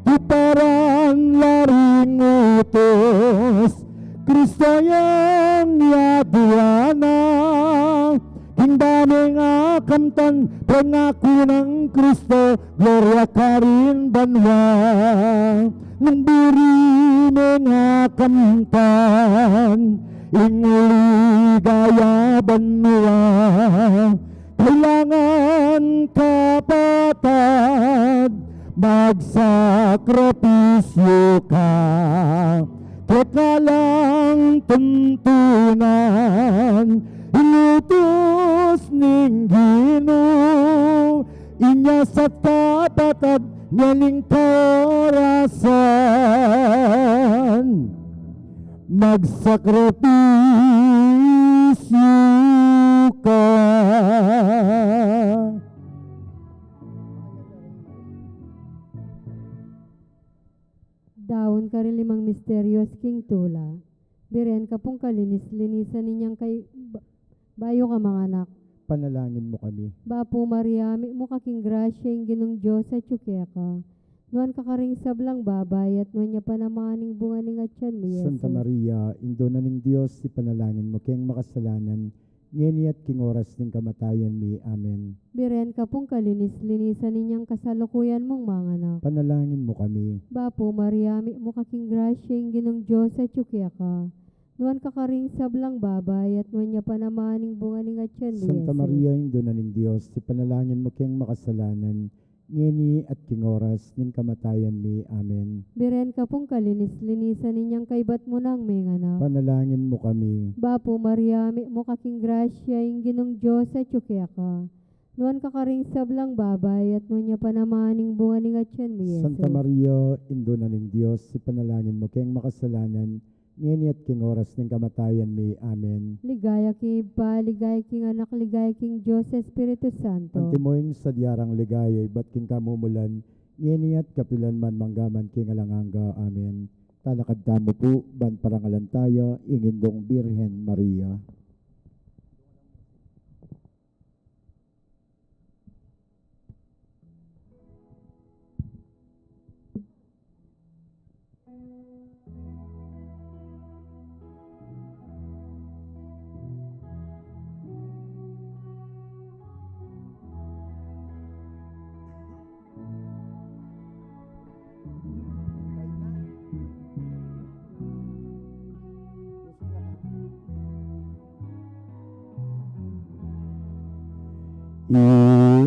tuparan la ring utus Kristo yang aduan na. King dame nga kamtan, pengaku nang Kristo, gloria karin banua. Nung buri me nga kamtan ing ligaya banua, kailangan, kapatad, magsakripisyu ka. Keka lang tuntunan ing utus ning Ginu, inya sa, kapatad, ngening kaorasan, magsakripisyu ka. Daun karing limang misterios king tula. Biren ka pung kalinis-linisan inyang kay ba-, bayu ka manganak. Panalangin mu kami. Bapu Maria, mitmu ka king grasya, ing Ginung Dios atyu keka. Nuan ka karing sablang babai, at nuan ya pa naman ing bunga ning atyan mu, Yesu. Santa Maria, Indu na ning Dios, ipanalangin mu keng makasalanan, ngeni at king oras ning kamatayan mi. Amen. Biren ka pung kalinis-linisan inyang kasalukuyan mung manganak. Panalangin mu kami. Bapu Maria, mitmu ka king grasya, ing Ginung Dios atyu keka. Nuan ka karing sablang babai, at nuan ya pa naman ing bunga ning atyan mu, Santa Yesu. Maria, Indu na ning Dios, ipanalangin mu keng makasalanan, ngeni at king oras ning kamatayan mi. Amen. Biren ka pung kalinis-linisan inyang kaybat mu nang menganak. Panalangin mu kami. Bapu Maria, mitmu ka king grasya, ing Ginung Dios atyu keka. Nuan ka karing sablang babai, at nuan ya pa naman ing bunga ning atyan mu, Yesu. Santa Maria, Indu na ning Dios, ipanalangin mu keng makasalanan, ngeni at king oras ning kamatayan mi. Amen. Ligaya king Ibpa, ligaya king Anak, ligaya king Dios Espiritu Santo. Antimo ing sadya rang ligaya ibat king kamumulan, ngeni at kapilan man, mangga man king alang angga. Amen. Talakad tamu pu, ban parangalan taya ing Indung Birhen Maria.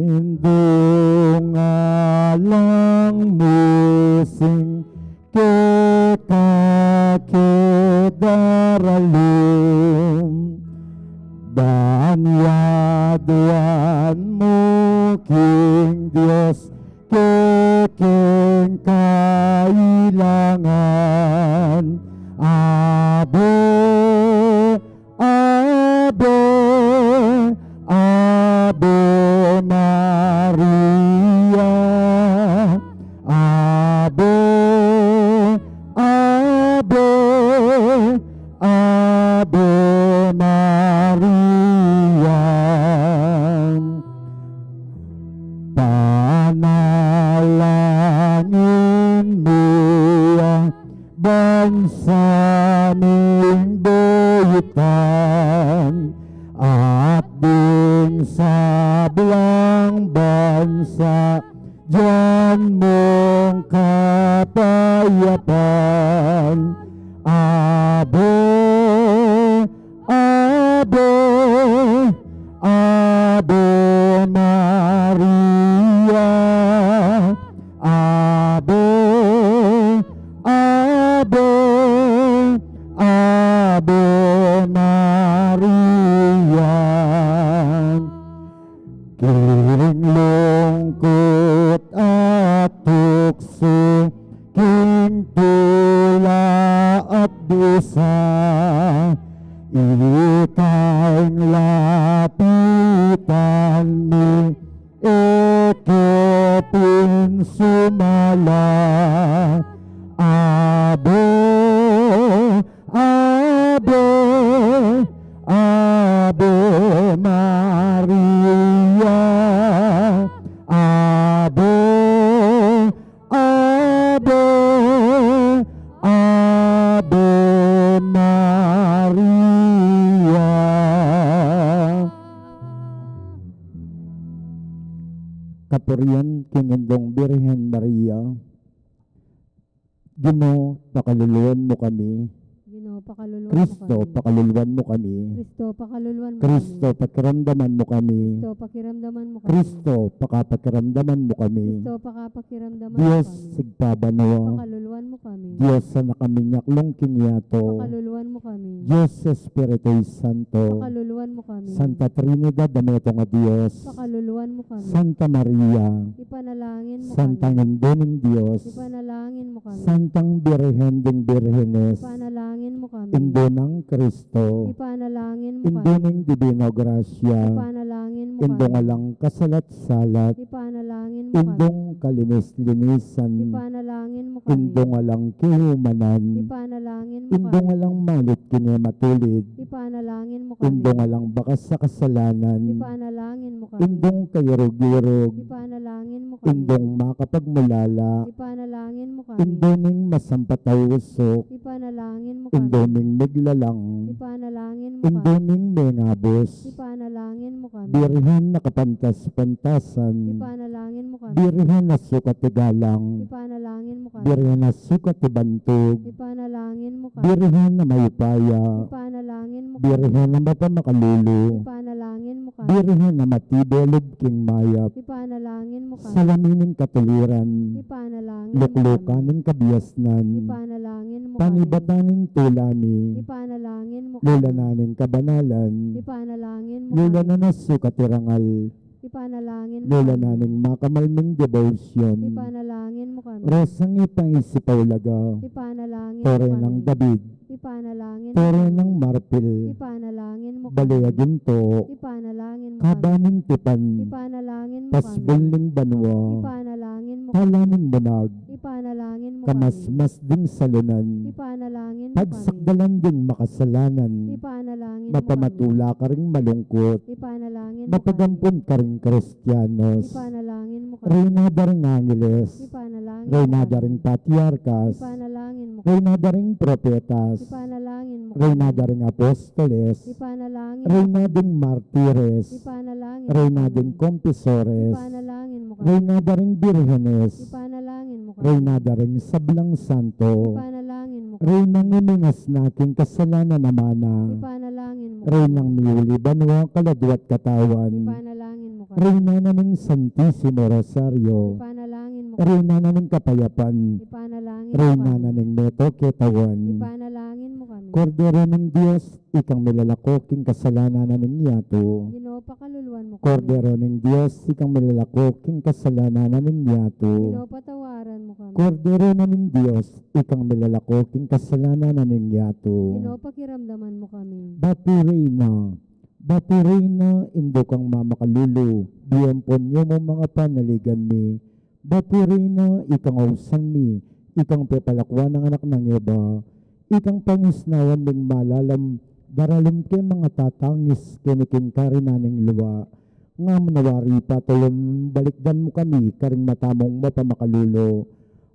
Indung alang mising keka ke daralum, ban yaduan mu king Dios kekeng kailangan. Ave, Ave, Ave Maria. Ave, Ave, Ave Maria. Panalangin mi ya bansa ming buyutan, at ding sablang bansa, dyan mung kapayapan. Siring lungkut at tuksu, king tula at dusa, ikang lapitan mi, e ke pin sumala. Ave, Ave, Ave Maria, Ave, Ave, Ave Maria. Kapurian king Indung Birhen Maria. Ginu, pakaluluan mu kami. Ginu, pakaluluan mu Kristo, kami. Pakaluluan mu kami. Kristo, pakaluluan mu Kristo, kami. Pakiramdaman mu kami. Kristo, pakiramdaman mu kami. Kristo, pakapakiramdaman mu kami. Kristo, pakapakiramdaman mu Dios, kami. Sigpabanua. Pakaluluan mu kami. Dios, a nakaming yaklung king yatu. Pakaluluan mu kami. Dios Espiritu Santo. Pakaluluan mu kami. Santa Trinidad a metung a Dios. Pakaluluan mu kami. Santa Maria. Ipanalangin mu Santang kami. Indu ning Dios. Ipanalangin mu kami. Santang Birhen ding Birhenes. Ipanalangin mu kami. Indu nang Kristo. Ipanalangin mu Indu kami. Ning Divino Gracia. Ipanalangin mu Indung kami. Alang kasalat-salat. Ipanalangin mu kami. Indung kalinis-linisan. Ipanalangin mu kami. Indung alang kihumanan. Ipanalangin mu Indung kami. Alang malit king e matulid. Ipanalangin mu kami. Indung alang bakas a kasalanan. Ipanalangin mu kami. Indung kairug-irug. Ipanalangin mu kami. Indung makapagmulala. Ipanalangin mu kami. Indu ning masampat a usuk. Ipanalangin mu kami. Indu ming miglalang. Ipanalangin mu Indu kami. Ming mengabus. Ipanalangin mu kami. Birhen a kapantas-pantasan. Ipanalangin mu kami. Birhen a sukat igalang. Ipanalangin mu kami. Birhen a sukat ibantug. Ipanalangin mu kami. Birhen a mayupaya. Ipanalangin mu kami. Birhen a mapamakalulu. Ipanalangin mu kami. Birhen a matibe lub king mayap. Ipanalangin mu kami. Salamin ning katuliran. Ipanalangin mu kami. Luklukan ning kabiasnan. Ipanalangin mu kami. Panibatan ning tula mi. Ipanalangin mu kami. Lulanan ning kabanalan. Ipanalangin mu kami. Lulanan a sukat irangal. Ipanalangin mu kami. Lulanan ning makamal ming debosyon. Ipanalangin mu kami. Rosang ipaisip a ulaga. Ipanalangin mu kami. Tore nang David. Ipanalangin mu kami. Tore nang marpil. Ipanalangin mu kami. Bale a ginto. Ipanalangin mu kami. Kaba ning tipan. Ipanalangin mu kami. Pasbul ning banua. Ipanalangin mu kami. Tala ning munag. Ipanalangin mu kami. Kamasmas ding salunan. Ipanalangin mu kami. Pagsakdalan ding makasalanan. Ipanalangin mu kami. Mapamatula karing malungkut. Ipanalangin mu kami. Mapagampun karing Kristianos. Ipanalangin mu kami. Reyna da ring angeles. Ipanalangin mu kami. Reyna da ring patriarkas. Ipanalangin mu kami. Reyna da ring propetas. Ipanalangin mu kami. Reyna da ring apostoles. Ipanalangin mu kami. Reyna ding martires. Ipanalangin mu kami. Reyna ding confesores. Ipanalangin mu kami. Reyna da ring birhenes. Ipanalangin mu kami. Reyna da ring sablang santo. Ipanalangin mu kami. Reynang imingasna king kasalanan a mana. Ipanalangin mu kami. Reynang miuli banua, kaladua at katawan. Ipanalangin mu kami. Reyna na ning Santisimo Rosario. Ipanalangin mu kami. Reyna na ning kapayapan. Ipanalangin mu kami. Reyna na ning meto ketawan. Ipanalangin mu kami. Kordero ning Dios, ikang milalako king kasalanan ning yatu. Ginu, pakaluluan mu kami. Kordero ning Dios, ikang milalako king kasalanan ning yatu. Ginu, patawaran mu kami. Kordero na ning Dios, ikang milalako king kasalanan ning yatu. Ginu, pakiramdaman mu kami. Bapu Reyna, Bapu Reyna, indu kang mamakalulu, bie ampon yu mu ing panaligan mi. Bapu Reyna, ikang ausan mi, ikang pepalakuan nang anak nang Eva, ikang pangisnawan ming malalam, daralum ke mangatatangis keni king karinan ning lua. Ngam na wari patulun, balikdan mu kami karing mata mung mapamakalulu.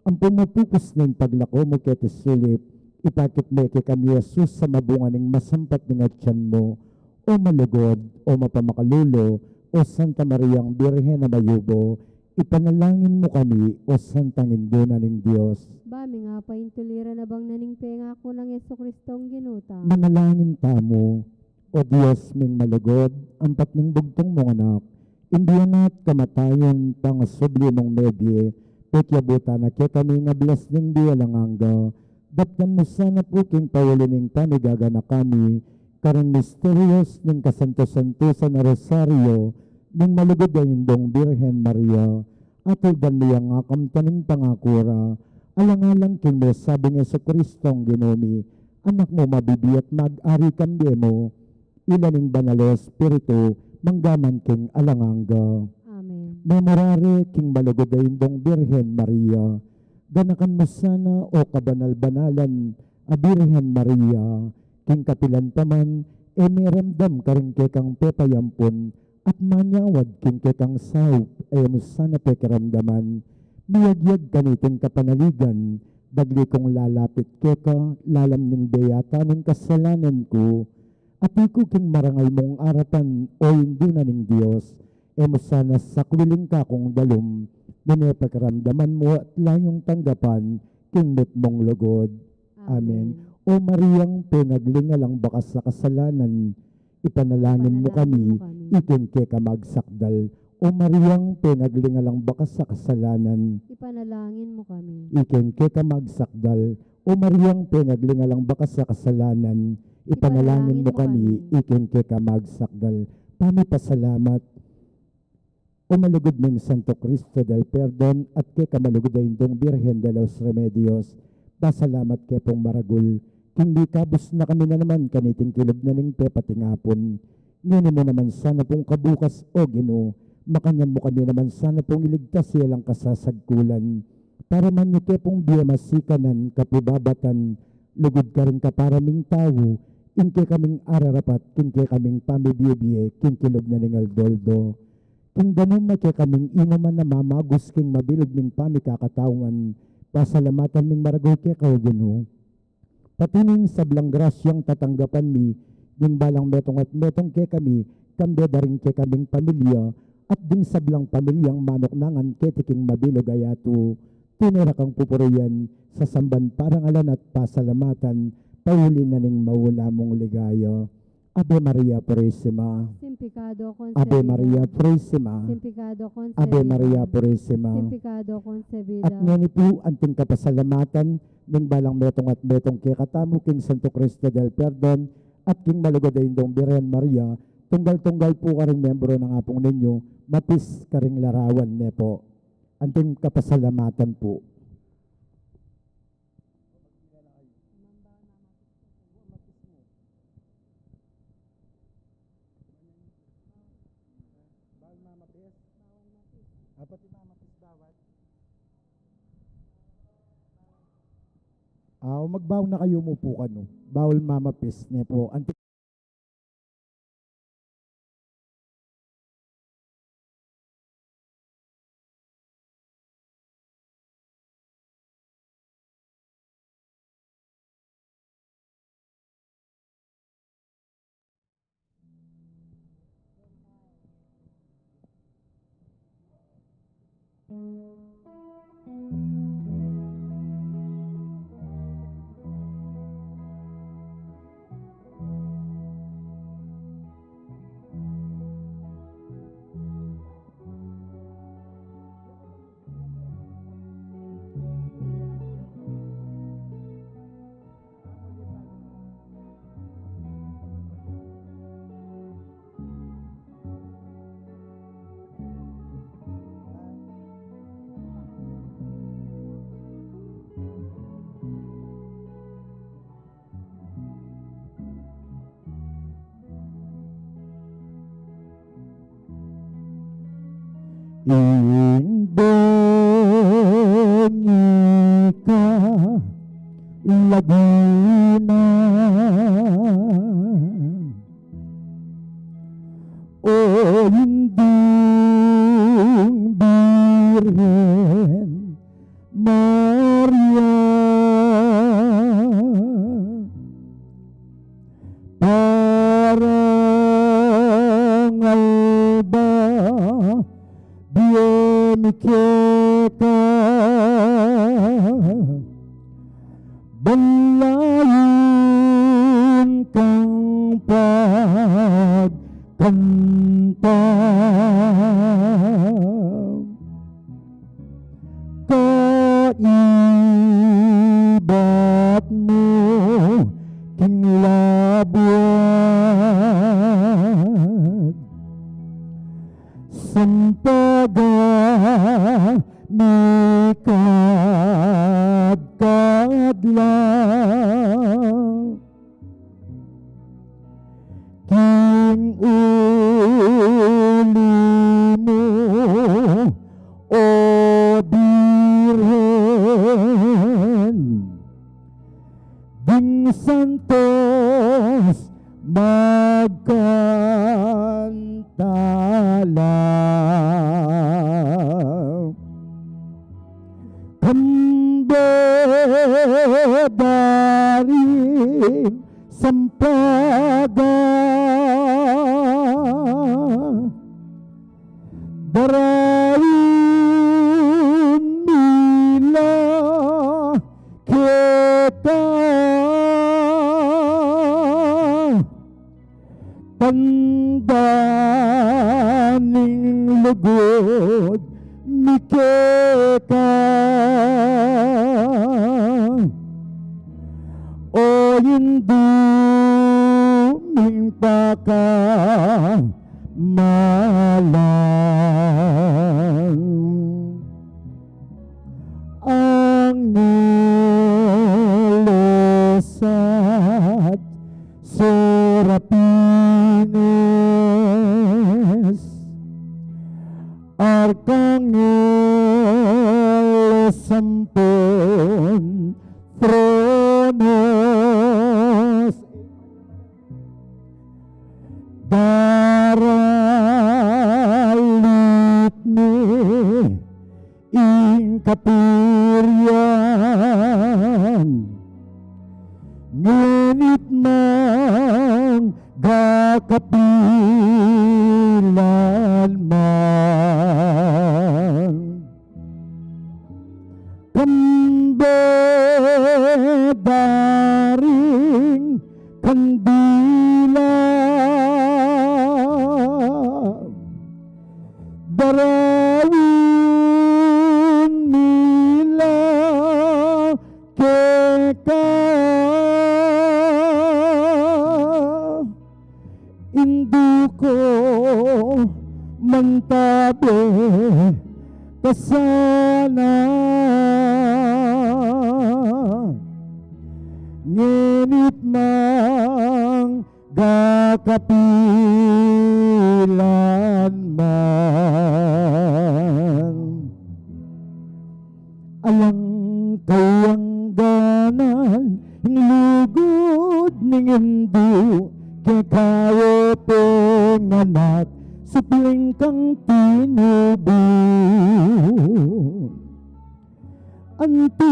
Ampon mapupus na ing paglako mu keti sulip, ipakit me kekami i Jesus a mabunga ning masampat ning atian mu. O malugud, o mapamakalulu, o Santa Mariang Birhen a mayumu, ipanalangin mu kami, o Santang Indu na ning Dios. Ba ming apaintuliran abang na ning pengaku nang Jesucristong Ginu tamu. Manalangin tamu. O Dios ming malugud, ampat ning bugtung mung Anak, ing bie na at kamatayan, pangasubli mung mebie, pekiabutan na kekami ing ablas ning bie alang angga. Daptan mu sana pu king pauli ning pamigaganaka mi karing misterios ning kasanto-santusan a Rosario, Ning malugud a Indung Birhen Maria, atuldan mu yang akamtan ing pangaku ra, alang-alang king mesabi nang Jesucristong Ginu mi, Anak mu mabibie at mag-ari kambe mu, ila ning Banal a Espiritu, mangga man king alang angga. Amen. Memorare king malugud a Indung Birhen Maria, ganakan mu sana, o kabanal-banalan a Birhen Maria, king kapilan pa man, e miramdam karing kekang pepayampun, at manyawad king kekang saup, e mu sana pekiramdaman. Miyagyag kaniting kapanaligan, dagli kung lalapit keka, lalam ning bie yata ning kasalanan ku, apiku king marangal mung arapan, o Indu na ning Dios, e mu sana sakwil ing kakung dalum, nune pakiramdaman mu at layung tanggapan, king mitmung lugud. Amen. Amen. O Mariang pengagling alang bakas a kasalanan, ipanalangin mu kami, iking keka magsakdal. O Mariang pengagling alang bakas a kasalanan, ipanalangin mu kami, iking keka magsakdal. O Mariang pengagling alang bakas a kasalanan, ipanalangin mu kami, iking keka magsakdal. Pamipasalamat. O malugud ning Santo Cristo del Perdon, at keka malugud a Indung Birhen de los Remedios, pasalamat ke pung maragul, king mikabus na kami na naman kaniting kilub na ning pepatingapun. Ngeni mu naman sana pung kabukas, o Ginu, makanyan mu kami naman sana pung iligtas ya lang kasasagkulan. Para man yu ke pung bie masikanan, kapibabatan, lugud karing kapara ming tau, ing kekaming ararapat, king kekaming pamibie-bie, king kilub na ning aldo-aldo. King danum a kekaming inuman a mamagus king mabilug ming pamikakatawan, pasalamatan ming maragul keka, o Ginu. Pati ning sablang grasyang tatanggapan mi, ning balang metung at metung kekami, kambe da ring kekaming pamilya, at ding sablang pamilyang manuknangan keti king mabilug a yatu, tune ra kang pupurian, sasamban, parangalan at pasalamatan, pauli na ning maula mung ligaya. Ave Maria Purisima. Sin pecado concebida. Ave Maria Purisima. Sin pecado concebida. Ave Maria Purisima. Sin pecado concebida. At ngeni pu, anting kapasalamatan ning balang metung at metung kekatamu king Santo Cristo del Perdon at king malugud a Indung Birhen Maria, tunggal-tunggal pu karing miyembro nang apung ninyu, mapis karing larawan ne pu. Anting kapasalamatan pu. Bawal mamapis? Bawal mamapis. Ah, pati mamapis bawal? Ah, o magbawal na kayu, umupu kanu. Bawal mamapis ne pu. Anti- Indung ika Laguna, o Indung Birhen Maria, parangal ba bie mi keka, ban layun kang pagkanta. Kaibat mu king labuad, Sampaga mikadkad la king uli mu, O Birhen, ding santos magkanta la. Kambe da ring Sampaga, daraun mi la keka, tanda ning lugud mi keka, o Indu ming pakamalan. Angeles at serapines, arkangeles ampon tronos, daralit mi ing kapurian, ngenit mang gakapilan man. Kambe da ring kandila, daraun mi la keka, Indu ku, mantabe ka sana, ngenit mang gakapilan man. Alang kayangganan ing lugud ning Indu keka, o penganak, supling kang tinubu. Anti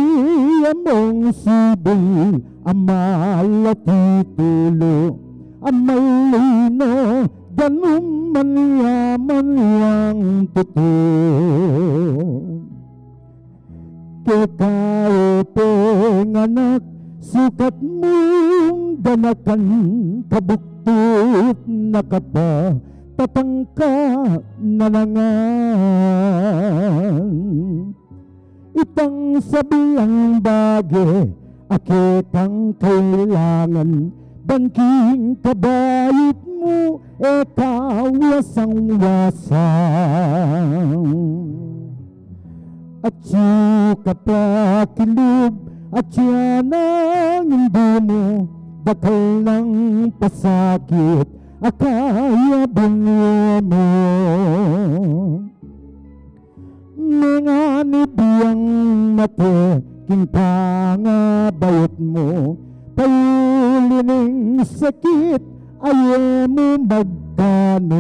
among sibil a malatitulu, a malino, danum man yaman yang tutu. Keka, o penganak, sukat mung ganakan, kabuktut na ka pa, tatangka na ngan. Itang sablang bage a kekang kailangan, ban king kabayut mu e ka wasang-wasang. Atyu ka pa kilub, atyu nang Indu mu, dakal nang pasakit a kaya binye mu. Menganib yang mate king pangabayut mu, pauli ning sakit a e mu magdanum.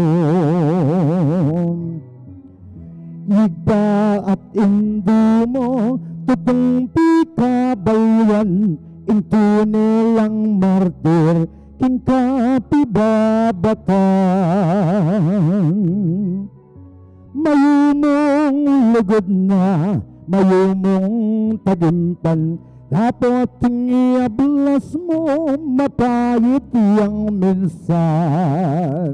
Ibpa at Indu mu, tutung pikabayuan, ing tune lang martir king kapibabatan. Mayumung lugud na, mayumung tagimpan, dapot ing iablas mu, mapait yang minsan.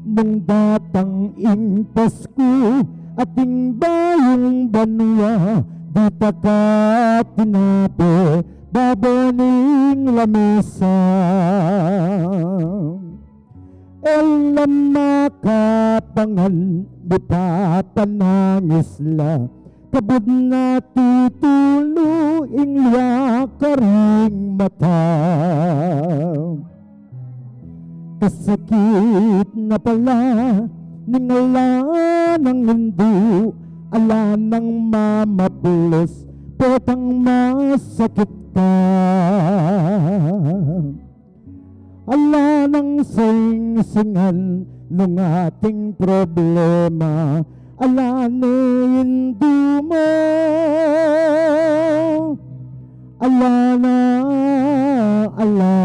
Nung datang ing Pasku at ing bayung banua, ditak at tinape babo ning lamesa. E la makapangan, mipapanangis la, kabud na tutulu ing liakar ing mata. Kasakit na pala ning ala nang indu, ala nang mamaples, petang masakit ka. Ala nang singsingan nung ating problema, ala ne indu mu. Ala na, ala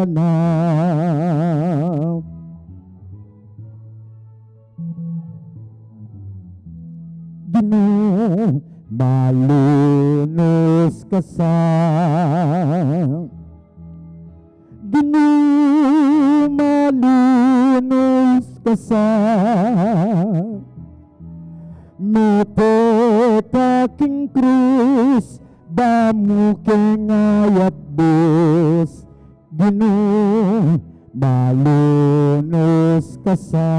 na. Ginu, malunus ka sa. Ginu, malunus ka sa. Mete ka king krus, ba mu ke ngayat bus. Ginu, malunus ka sa.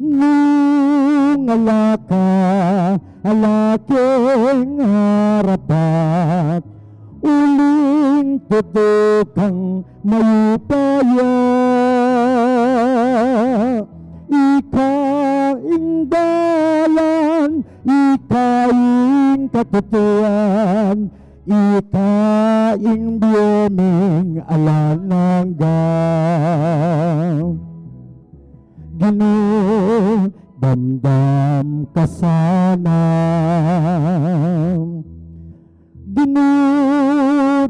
Nung ala ka, ala keng arapat, uling tutu kang mayupaya. Ika ing dalan, ika ing katutuan, ika ing bie ming alang angga. Ginu, damdam ka sana. Ginu,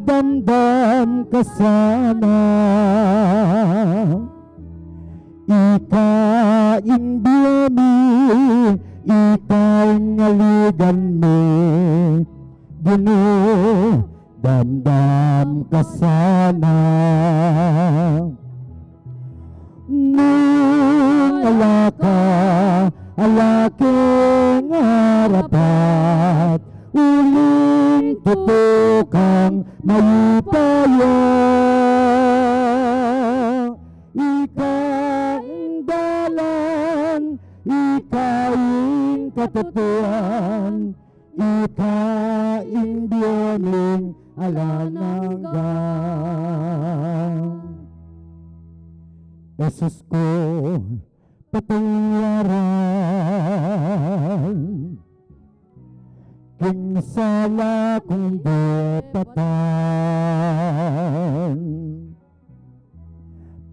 damdam ka sana. Ika ing bie mi, ika ing aligan mi. Ginu, damdam ka sana. Nung ala ka, ala keng arapat, uling tutu kang mayupaya. Ika ing dalan, ika ing katutuan, ika ing bie ming alang angga. Jesus ku, patawaran king sala kung dapatan.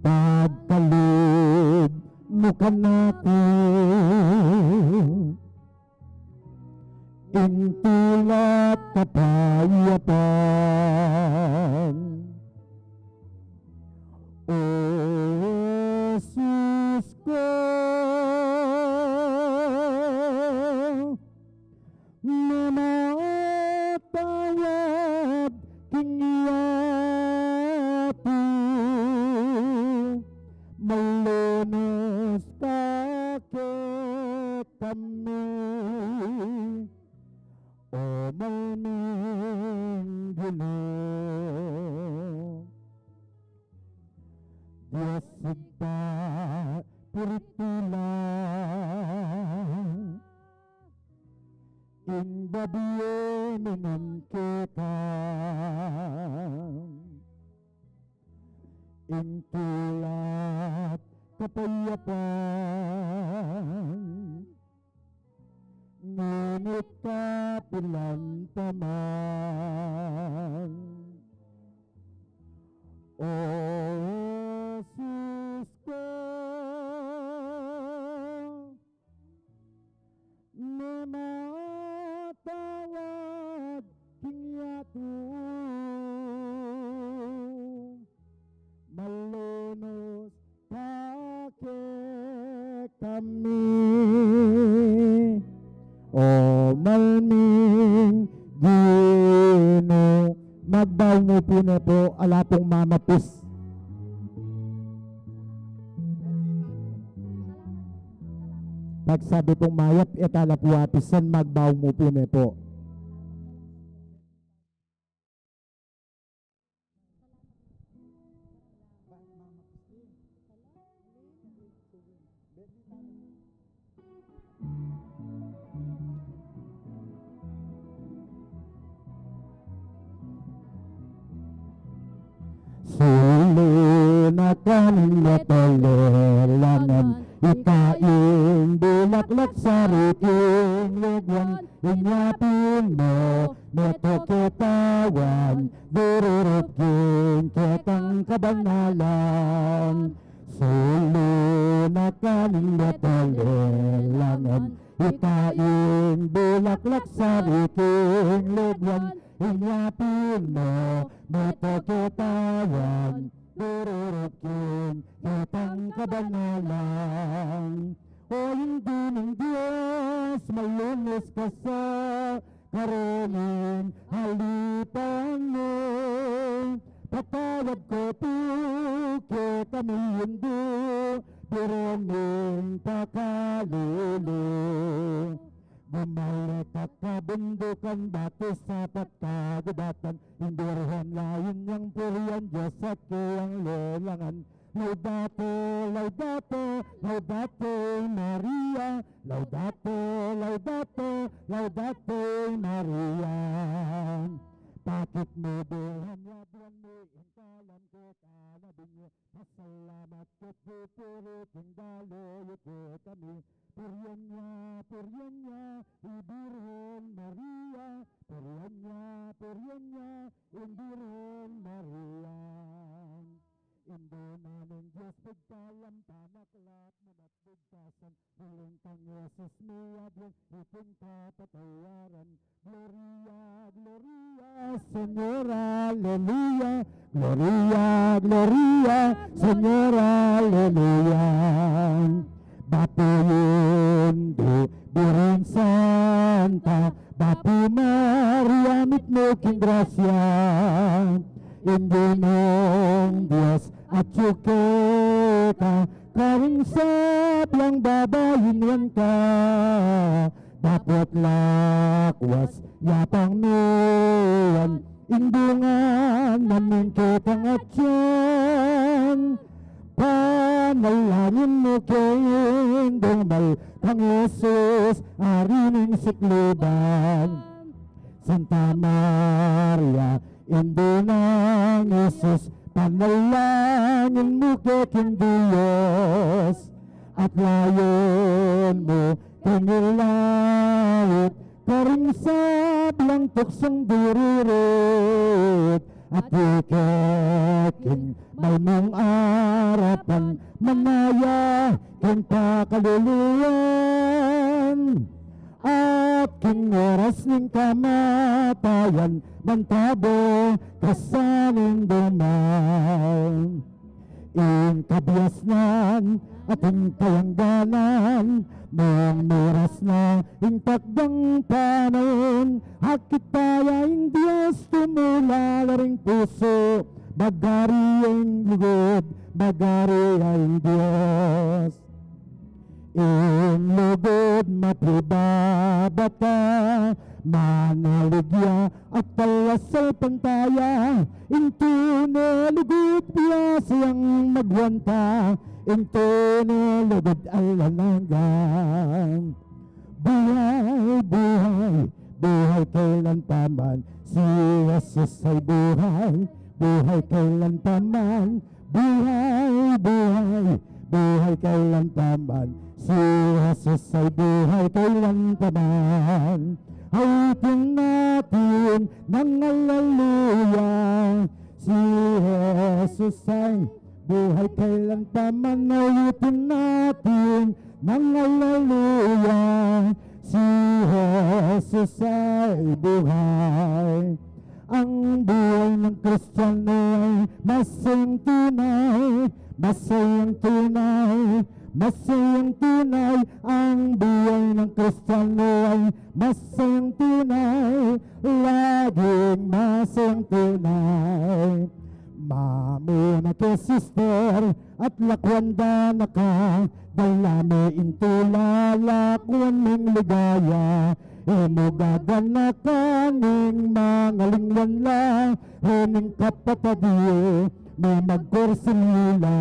Pagkalub mu kanaku ing tula't kapayapan. O Jesus ku, mematawad king yatu, malunus ka kekami, o mal ming Ginu. Dios Ibpa, puritu la ing babie mi nung keka, ing tula't kapayapan, ngunit kapilan pa man. O Jesus ku, mematawad king yatu, malunus ka kekami, o mal ming Ginu. Magbaung mu pu ne pu, ala pung mamapis. Pagsabi pung mayap, e tala pu apisan, magbaung mu pu ne pu. Sulu na ka ning metung lelangan, ika ing bulaklak sa riting lugwan, inya pin mu metung ketawan, dururub king ketang kabanalan. Sulu na ka ning metung lelangan, ika ing bulaklak sa riting lugwan, inya pin mu metung ketawan, dururub king ketang kabanalan. O Indu ning Dios, malunus ka sa karening alipan mu. Patawad ke pu kekami Indu, biren ning pakalulu. Gumale ka kabundukan, batu sapat kagubatan, ing Birhen la inyang purian, Dios at kayang lelangan. Laudate, Laudate, Laudate Maria, Laudate, Laudate, Laudate Maria. Bakit mu Birhen ya Birhen mi intalam ke ka na binye, pasalamat ke pupuri king dalu yu kekami. Purian ya, purian ya i Birhen Maria, purian ya, purian ya i Birhen Maria. Indu na ning Dios, pigtalam, panaklap man at bigtasan, uling kang Jesus miyabyan, iting kapatawaran. Gloria, gloria, Señor, aleluya. Gloria, gloria, Señor, aleluya. Bapu Indu, Birhen Santa, Bapu Maria, mitmu king grasya. Ing Ginung Dios atyu keka, karing sablang babai nuan ka. Dapot lakwas yapang nuan ing bunga na ning kekang atian. Panalangin mu ke Indung Mal kang Jesus, Ari ning sikluban. Santa Maria, Indu nang Jesus, panalangin mu ke king Dios, at layun mu king langit, karing sablang tuksong dururut, at ikit king mayung arapan, manaya king pakaluluan, at king oras ning kamatayan, mantabe ka sa ning Indu Mal. Ing kabiasnan at ing kayangganan, nung miras na ing takdang panaun, akit taya ing Dios tumula la ring pusu, magari ing lugud, magari ing Dios. Ing lugud mapibabata, manalig ya at talasalpantaya, ing tune lugud biasa yang magwanta, ing tune lugud alang angga. Buhay, buhay, buhay kailan pa man, si Jesus ay buhay, buhay kailan pa man, buhay, buhay, buhay kailan pa man, si Jesus ay buhay kailan pa man. Awitin natin ng aleluya, si Jesus ay buhay kailan pa man. Awitin natin ng aleluya, si Jesus ay buhay. Ang buhay ng Kristiyano ay masayang tunay, masayang tunay, masayang tunay. Ang buhay ng Kristiyano ay masayang tunay, laging masayang tunay. Mamuna ke, sister, at lakwan da na ka, dala me ing tula, lakwan ming ligaya. E mu gaganakan ing mangalingwan la, rening kapatad yu, mi magkursil yu la.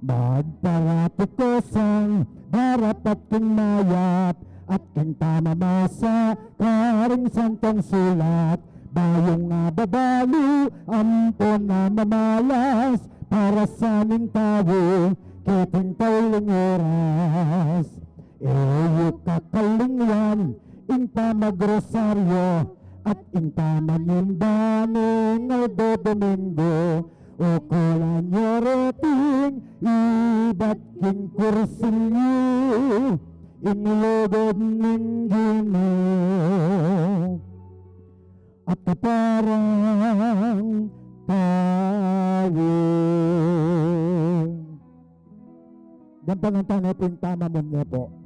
Magparati ko sang marapat king mayap, at king pamamasa karing Santang Sulat, bayu nga babalu ampon na mamalas para sa ning tau, keting tauling oras. E yu kakalingwan ing pamagrosaryo at ing pamanimba ning aldo Domingo, o kulan yu reting ibat king kursilyu ing lugud ning Ginu at kaparang tau. Ganpangan tane pu ing pamamun ne pu.